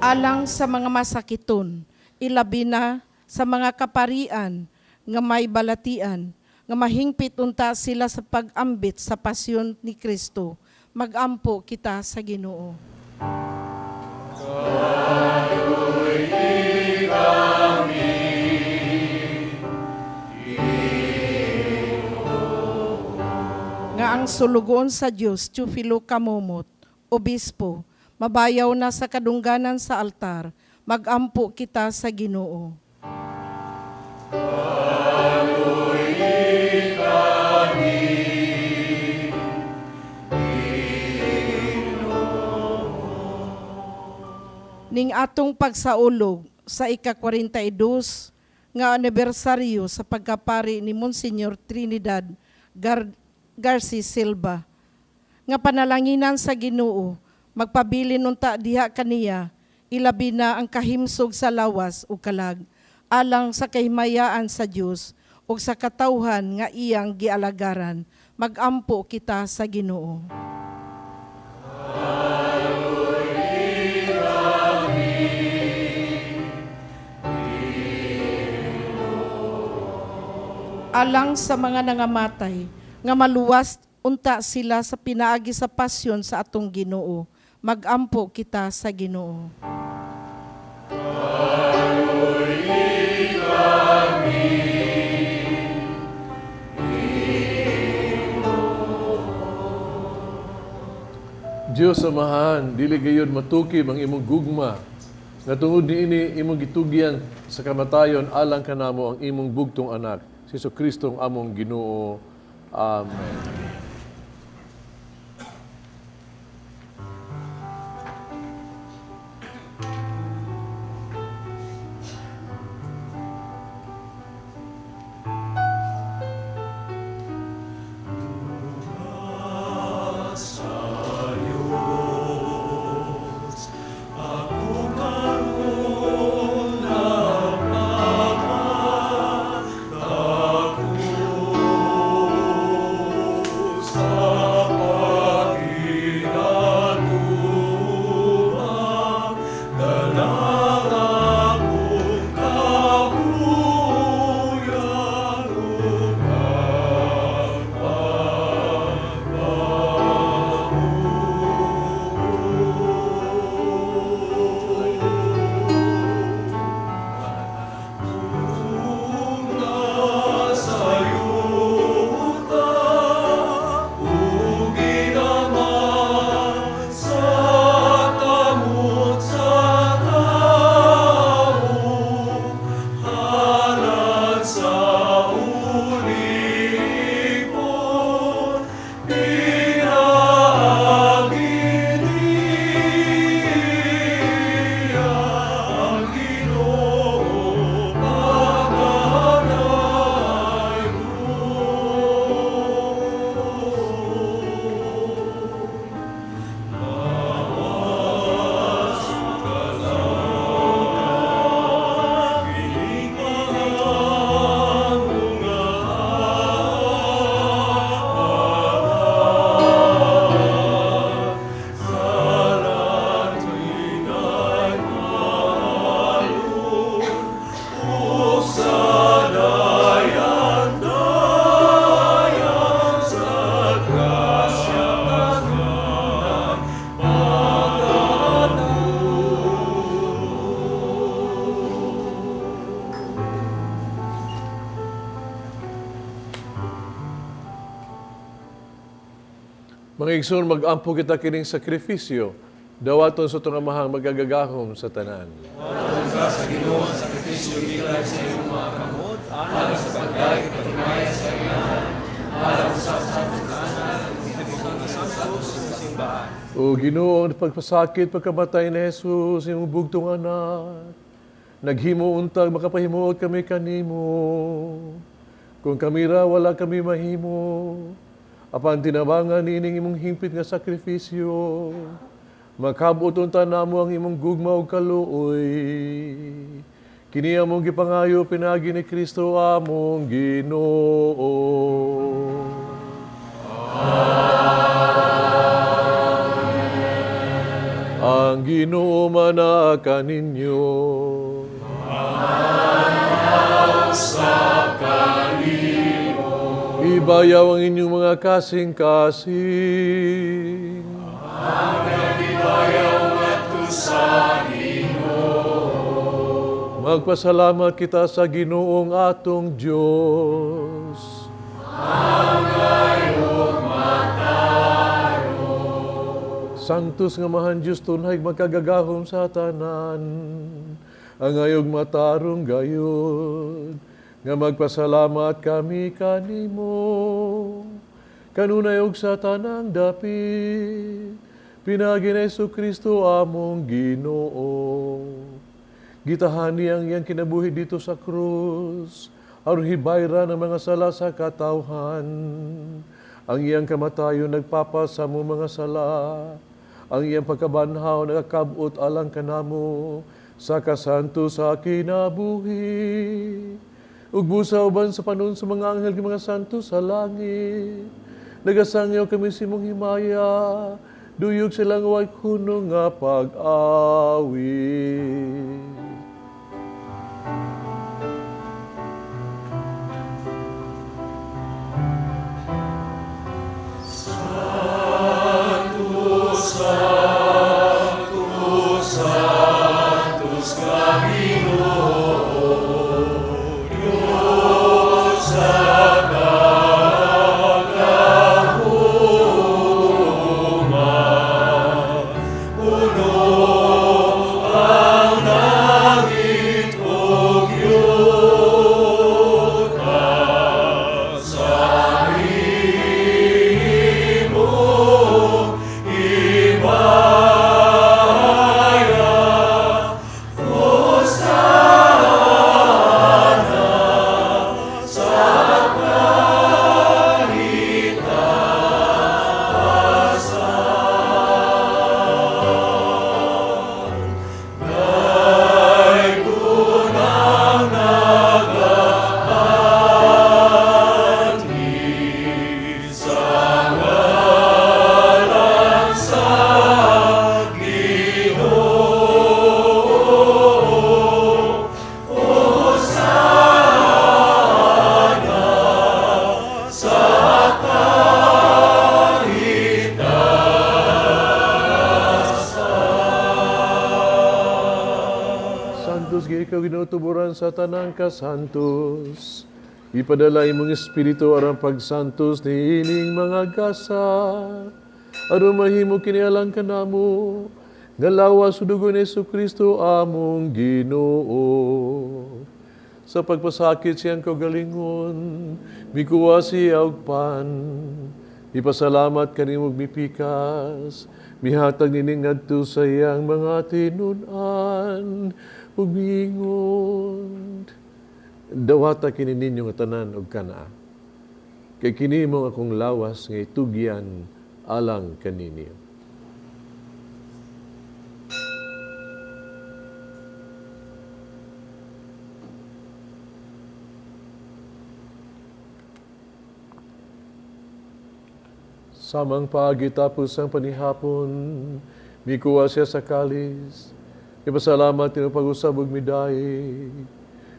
Alang sa mga masakiton, ilabi na sa mga kaparian nga may balatian, nga mahingpit unta sila sa pag-ambit sa pasyon ni Kristo. Magampo kita sa Ginoo. Nga ang sulugoon sa Dios, Teofilo Camomot, Obispo, mabayaw na sa kadungganan sa altar, magampo kita sa Ginoo. Ning atong pagsaulog sa ika-42 nga anibersaryo sa pagkapari ni Monsignor Trinidad Garcia Silva, nga panalanginan sa Ginoo, magpabilin unta diha kaniya, ilabi na ang kahimsog sa lawas ug kalag, alang sa kahimayaan sa Dios ug sa katawhan nga iyang gialagaran. Magampo kita sa Ginoo. Alang sa mga nangamatay, nga maluwas unta sila sa pinaagi sa pasyon sa atong Ginoo. Magampo kita sa Ginoo. Diyos Amahan, dili gayud matukib ang imong gugma, nga tungod niini imong gitugyan sa kamatayon alang kanamo ang imong bugtong anak, si Jesucristo ang among Ginoo. Amen. Mga igsoon, mag-ampo kita kining sakripisyo, dawaton sa itong amahang magagagahom sa tanan. Ka sa Ginoo ang sakripisyo gikan sa iyong mga kamot, Alang sa pagdagit pagmaya sa Inahan, alang sa santos mga santos sa simbahan. O Ginoo, ang pagpasakit pagkamatay ni Jesus, imong bugtong anak, naghimo untag makapahimuot kami kanimo. Kung kami ra wala kami mahimo, apan tinabangan niining imong hingpit nga sakripisyo, makabot unta namo ang imong gugma ug kaluoy. Kini among gipangayo pinaagi ni Kristo among Ginoo. Amen. Ang Ginoo mana kaninyo. Sa kanimo. Ibayaw ang inyong mga kasing-kasing. Ang ibayaw ngadto sa Ginoo. Magpasalamat kita sa Ginoong atong Dios. Angayong matarong. Santos nga mahan Dios tunay magkagagahom sa tanan. Angayog matarong gayud nga magpasalamat kami kanimo. Kanunay og sa tanang dapit, pinaagi ni Jesucristo among Ginoo. Gitahan niya ang iyang kinabuhi dito sa krus, aron hibayran ang mga sala sa katawhan. Ang iyang kamatayon nagpapasamo mga sala. Ang iyang pagkabanhaw nagakabot alang kanamo sa kasanto sa kinabuhi. Ug busa uban sa panon sa mga anghel kay mga santo sa langit. Nagasangyaw kami sa imong himaya, duyog silang way hunong nga pag-awit. Santo, Santo, Santos ka Ginoo, Diyos sa kagahuma. Puno ang langit ug yuta sa imong himaya. Hosana sa kahitasan. Daygon ang nagaanhi sa ngalan sa Ginoo. Hosana sa kahitasan. Santos gyud ikaw Ginoo tuburan sa tanang kasantos. Ipadala imong espiritu aron pagsantos niining mga gasa. Aron mahimo kini alang kanamo nga lawas ug dugo ni Jesucristo among Ginoo. Sa pagpasakit siyang kaugalingon, mikuha siya og pan. Ipasalamat kanimo ug mipikas, mihatag nining ngadto sa iyang mga tinun-an ug miingon. Dawata kini ninyo nga tanan og kanaa. Kay kini mo akong lawas nga itugyan alang kaninyo. Samang paagi tapos ang panihapon, mikuha siya sa kalis. Ipasalamat tinong pag-usab ug midaig.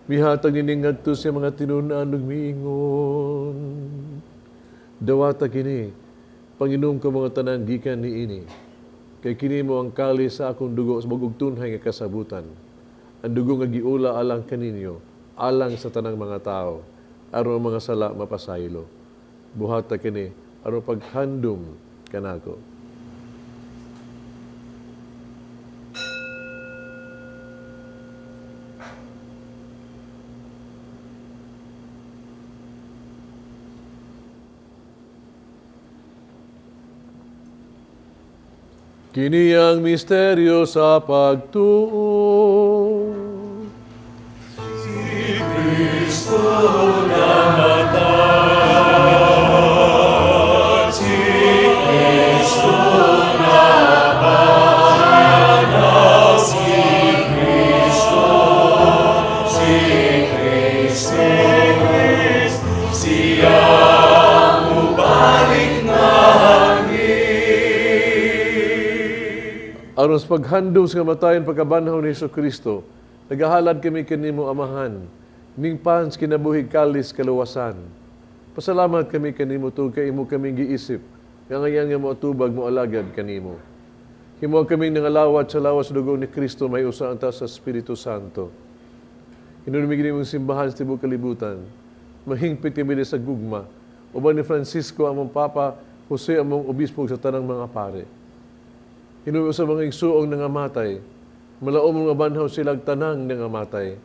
Mihatag nining ngadto sa mga tinun-an ug miingon. Dawata kini, panginom ko mga tanan gikan niini. Kay kini mo ang kalis sa akong dugo sa bag-ong tunhay nga kasabutan. Ang dugo nga giula alang kaninyo, alang sa tanang mga tao, aron ang mga sala mapasaylo. Buhata kini, aron paghandom kanako. Kini ang misteryo sa pagtuo. Si Kristo namatay, si Kristo nabanhaw, si Kristo, si Kristo, siya mubalik na hangin. Aron sa paghandom sa kamatayon pagkabanhaw ni Hesus Kristo, nagahalad kami kanimo Amahan, ning pans kinabuhi kalis kaluwasan. Pasalamat kami kanimo tungod kay imo kaming giisip, nga ngayan nga moatubag mo alagad kanimo. Himo kaming nangalawat sa lawas dugo ni Kristo may usa ang sa Espiritu Santo. Hinumdumi nimong simbahan sa tibuok kalibutan. Mahingpit kami sa gugma. Uban ni Francisco among Papa, Jose among obispo sa tanang mga pare. Hinumdumi sa mga igsuong nangamatay, malaom nga banhaw silang tanang nangamatay.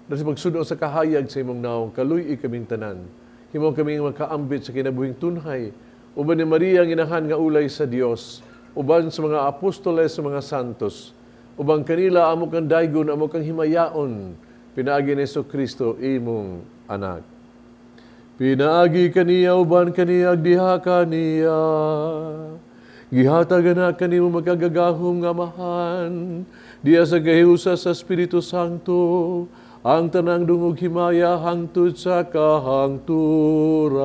Dahil sa pagsuno sa kahayag sa imong naong, kaluy-i kaming tanan. Himo kaming makaambit sa kinabuhing tunhay. Uban ni Maria ang inahan nga ulay sa Dios, uban sa mga apostoles sa mga santos, uban kanila amo kang daygon, amo kang himayaon, pinaagi ni Hesus Kristo imong anak. Pinaagi kaniya uban kaniya diha kaniya. Gihatag na kanimo magagagahom nga Amahan, diha sa gahiusa sa Espiritu Santo, ang tanang dungog himaya hangtod sa kahangturan.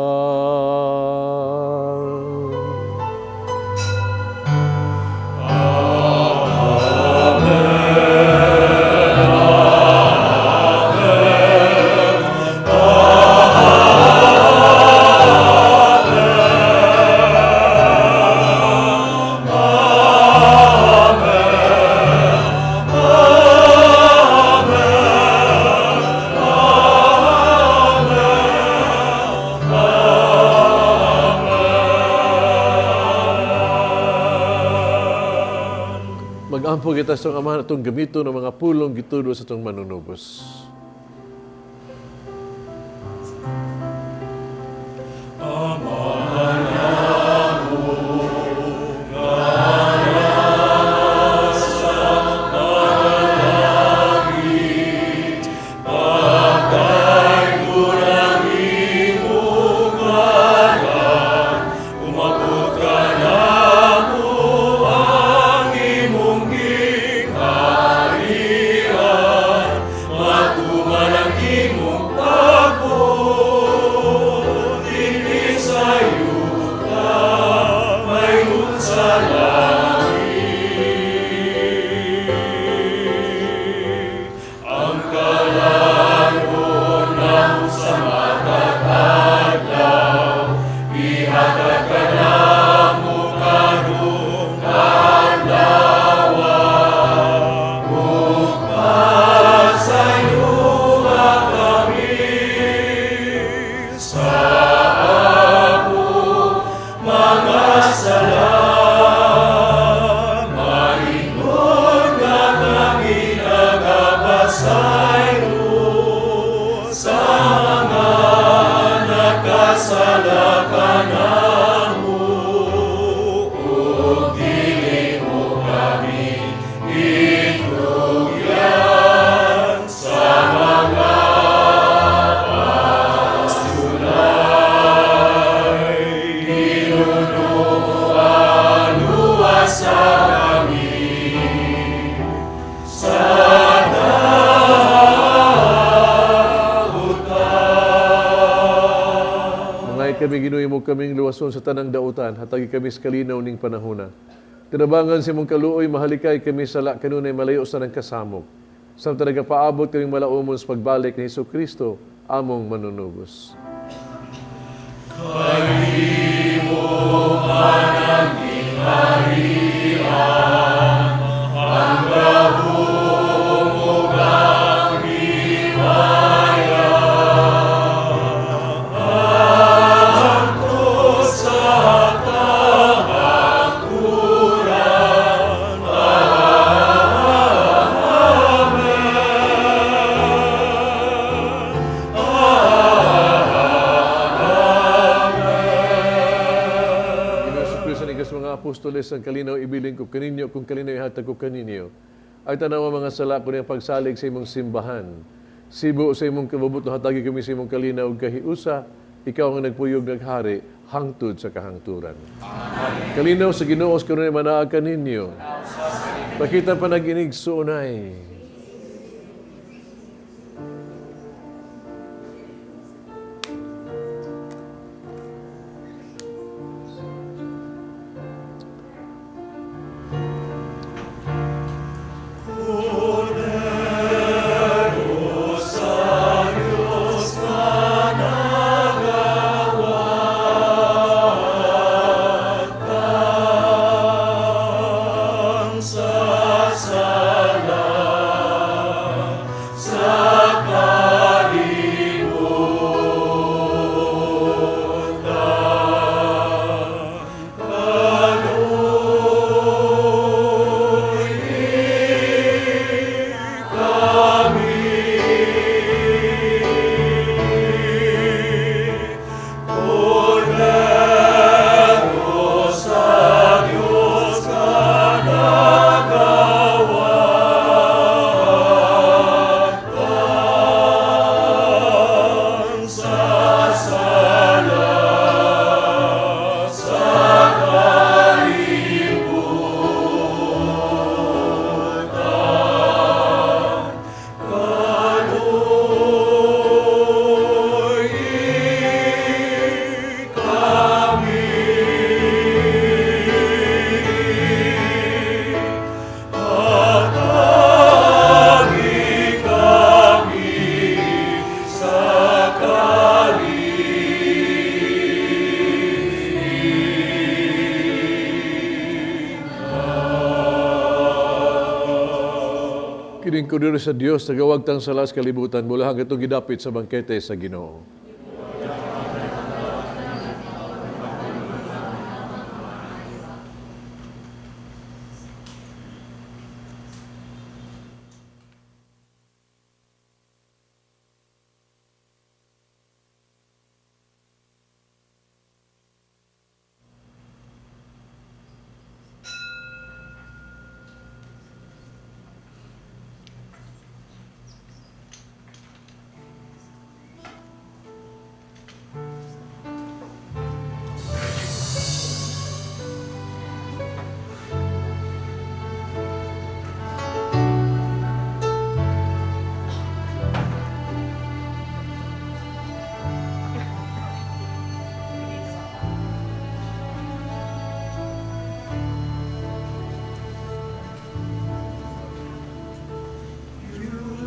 Magampo kita sa Amahan atong gamito ng mga pulong gitudlo sa atong manunubos. Kaming luwason sa tanang dautan, hatagi kami sa kalinaw ning panahona. Tinabangan sa imong kaluoy, mahalikay kami sa sala kanunay malayo sa nang kasamok. Samtang nagapaabot kaming malaumon sa pagbalik ni Hesus Kristo, among manunubos. Kanimo anang gingharian, ang gahom ug ang himaya, hangtod sa kahangturan. Amen. Amen. apostoles, ang kalinaw ibilin ko kaninyo, kung kalinaw ihatag ko kaninyo. Ay tanawa mga sala ko niyang pagsalig sa imong simbahan. Sibo sa imong kabubut na hatagi kami sa imong kalinaw kahiusa, ikaw ang nagpuyog naghari, hangtod sa kahangturan. Amen. Kalinaw sa Ginoo sa kanunay manaag kaninyo. Pakita panaginig suunay. Kudiri sa Dios nagawagtang sala sa kalibutan mula hanggang itong gidapit sa bangkete sa Ginoo. You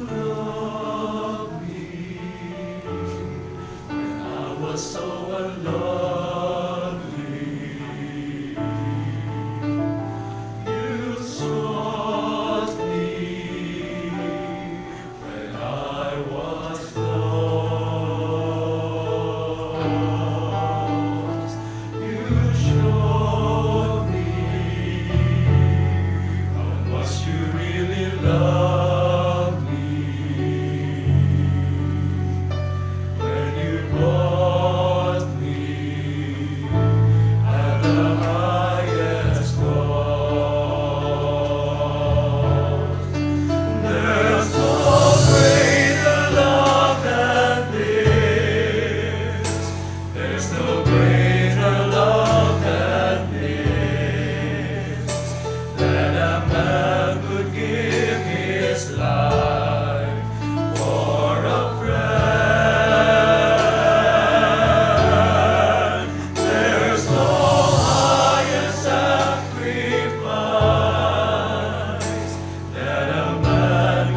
clothe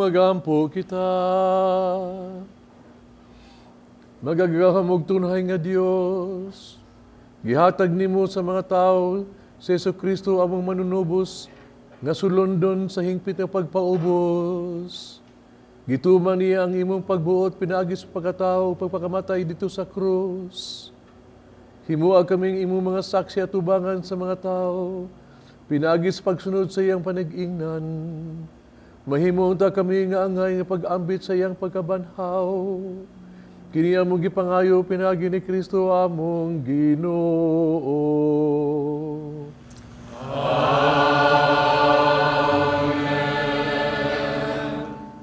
Magampo kita. Makagagahom ug tunhay nga Dios, gihatag nimo sa mga tao si Hesus Kristo among manunubos nga sulondon sa hingpit nga pagpaubos. Gituman niya ang imong pagbuot pinaagi sa pagkatao, pagpakamatay didto sa krus. Himua kaming imong mga saksi atubangan sa mga tao pinaagi sa pagsunod sa iyang panag-ingnan. Mahimo unta kami nga angay nga pag-ambit sa iyang pagkabanhaw. Kini among gipangayo pinaagi ni Kristo among Ginoo. Amen.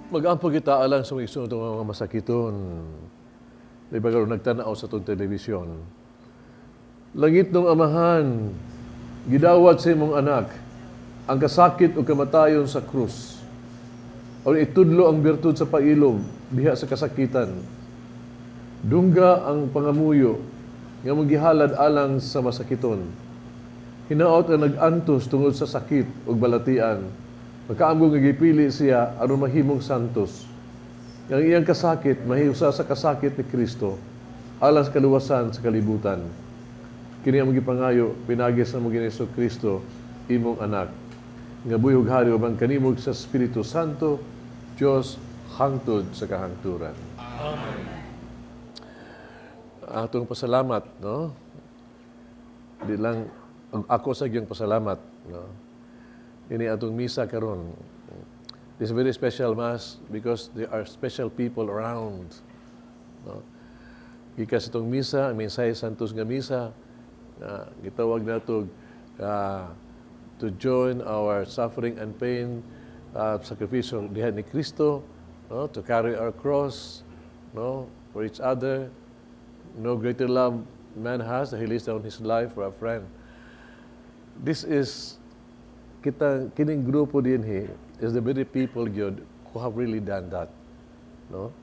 Mag-ampo kita alang sa mga igsoon mga masakiton. Di ba karon nagtanaw sa atong telebisyon? Langitnong Amahan, gidawat sa imong anak ang kasakit ug kamatayon sa krus. O itudlo ang birtud sa pailob diha sa kasakitan. Dungga ang pangamuyo nga magihalad alang sa masakiton. Hinaot nga nag-antos tungod sa sakit ug balatian. Makaamgo nga gipili siya aron mahimong santos. Ang iyang kasakit mahiusa sa kasakit ni Kristo alang sa kaluwasan sa kalibutan. Kini among gipangayo pinaagi sa among Ginoong Kristo, imong anak, nga buhi ug hari uban kanimo sa Espiritu Santo, Dios, hangtod sa kahangturan. Amen. Atong pasalamat, no? Di lang ako sa gyung pasalamat, no? Ini atong misa karon. This is very special mass because there are special people around. No? Gikan sa itong misa, ang mensahe Santos nga misa, gitawag nato to join our suffering and pain, sakripisyo diha ni Kristo, no? To carry our cross, no? For each other. No greater love man has that he lays down his life for a friend. This is kita kining grupo dinhi is the very people gyud who have really done that, no?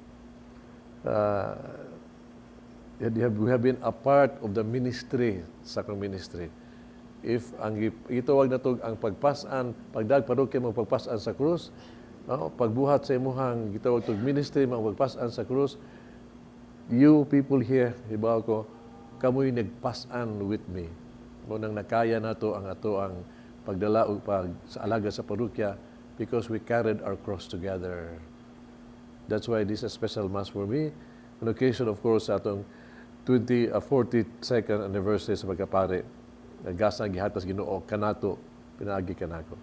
We have been a part of the ministry sa akong ministry. If ang gitawag nato ang pagpasan, pagdag parokya mo pagpasan sa krus, no? Pagbuhat sa imuhang gitawag tog ministry mo pagpasan sa krus, you people here, hibaw ko, kamoy nagpasan with me. Mao nang nakaya nato ang ato ang pagdala og pag sa alaga sa parokya because we carried our cross together. That's why this is a special mass for me. An occasion, of course, sa atong 42nd anniversary sa pagkapare. Nagasa gihatas Ginoo kanato, pinaagi kanako.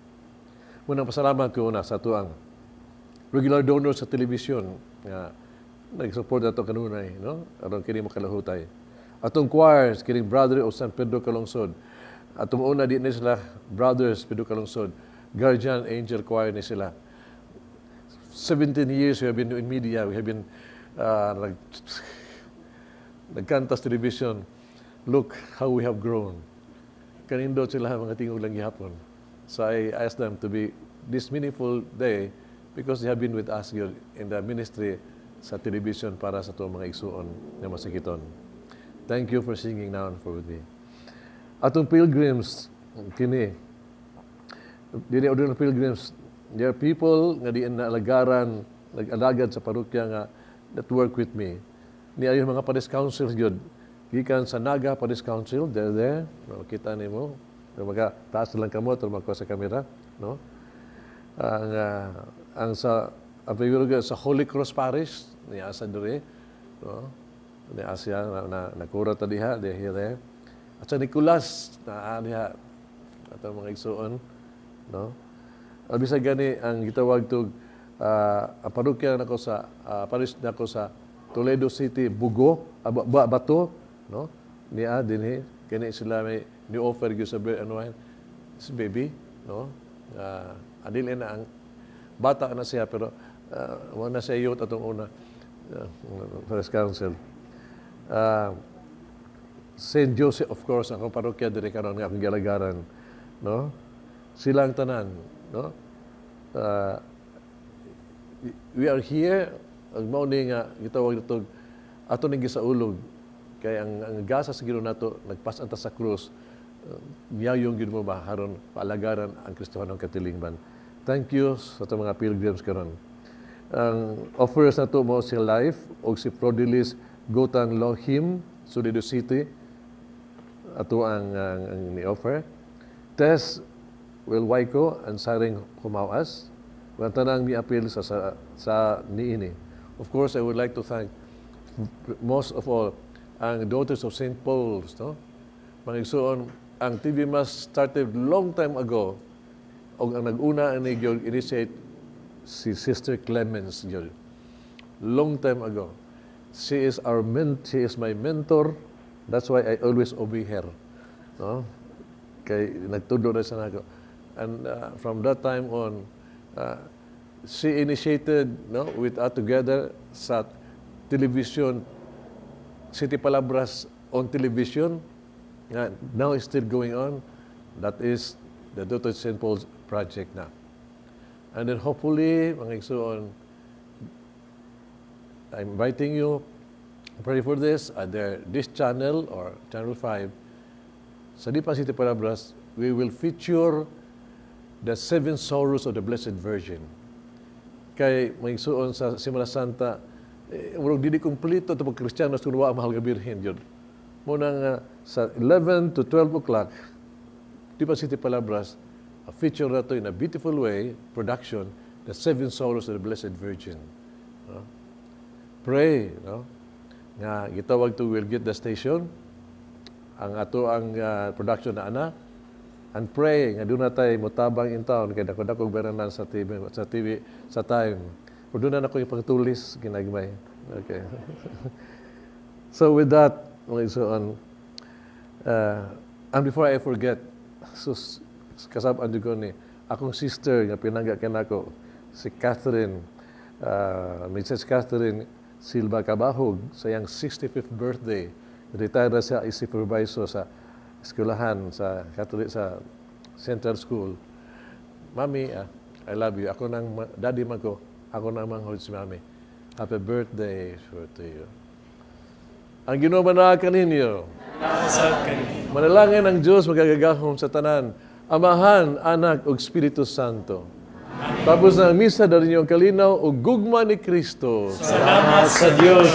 Munang pasalamat ko una sa ato ang regular donors sa telebisyon nga nag-support ato kanunay, no? Aron kini makalahutay. Atong choirs, kining Brother of San Pedro Calungsod. Atong una di ni sila Brothers Pedro Calungsod. Guardian Angel Choir ni sila. 17 years we have been in media, we have been nagkanta sa television. Look how we have grown. Kanindot sila mga tingog lang gihapon. So I asked them to be this meaningful day because they have been with us gyud in the ministry sa television para sa itong mga igsuon nga masakiton. Thank you for singing now and for with me. Atong pilgrims, kini, dili ordinary pilgrims, there are people nga di naalagaran, nag-alagad sa parokya nga that work with me. Ni ayon mga parish councils gyud. Gikan sa Naga Parish Council, they're there. No, kita nimo. Pero maka taas lang kamo aron makuha sa kamera, no? Ang sa ang figure sa Holy Cross Parish ni asa diri, no? Ni Asia na, na nakura ta diha, they here there. At sa Nicolas na diha atong mga igsuon, no? Bisag gani ang gitawag tog ang parokya nako sa parish nako sa Toledo City, Bugo, Bato, no? Niya dinhi kini sila may ni offer gyud sa bread and wine. This baby, no? Adili na ang bata na siya pero wala na siya youth atong una parish council. St. Joseph, of course, ang parokya diri karon nga akong gialagaran, no? Silang tanan, no? We are here ang mao ni nga gitawag nato ato ning gisaulog kay ang gasa sa Ginoo nato nagpas-an ta sa krus, niyayong gyud mo ba haron paalagaran ang Kristohanong katilingban. Thank you sa atong mga pilgrims karon. Ang offers nato mao si Life o si Prodilis Gotan Lohim, Sulido City. Ato ang ni-offer. Tess Wilwaiko and Saring Humawas. Ang tanang mi-apil sa niini. Of course, I would like to thank most of all ang Daughters of St. Paul's, no? Mga igsoon, ang TV Mass started long time ago og ang nag-una ani gyud initiate si Sister Clemens gyud. Long time ago. She is my mentor. That's why I always obey her. No? Kay nagtudlo na siya nako. And from that time on, she initiated, no, with us together sa television, City Palabras on television, nga now is still going on. That is the Dr. St. Paul's project na. And then hopefully, mga igsoon, I'm inviting you, pray for this, either this channel or Channel 5, sa Lipa City Palabras, we will feature the seven sorrows of the Blessed Virgin. Kay mga igsoon, sa Semana Santa, eh, murag dili kumpleto ito pag Kristiyano kung wa ang Mahal nga Birhen yun. Mao na nga sa 11 to 12 o'clock, Lipa City Palabras, a feature na to in a beautiful way, production, the seven sorrows of the Blessed Virgin. No? Pray, no? Nga gitawag to will get the station, ang ato ang production na ana, and pray nga duna tay mutabang in town kay dako-dako beranan sa TV sa time. Pero duna na ko ipangtulis ginagmay. Okay. So with that, mga igsoon, and before I forget, sus, kasab-an ko ni akong sister nga pinangga kanako, si Catherine, Mrs. Catherine Silva Cabahug, sa iyang 65th birthday. Retired na siya, is supervisor sa eskwelahan sa Catholic sa Central School. Mami, I love you. Ako nang daddy man ko, ako nang manghod si Mami. Happy birthday to you. Ang Ginoo manaa kaninyo. Manalangin ang Diyos makagagahom sa tanan, Amahan, Anak, ug Espiritu Santo. Amen. Tapos na ang misa, dali niyo ang kalinaw ug gugma ni Kristo. Salamat sa Diyos.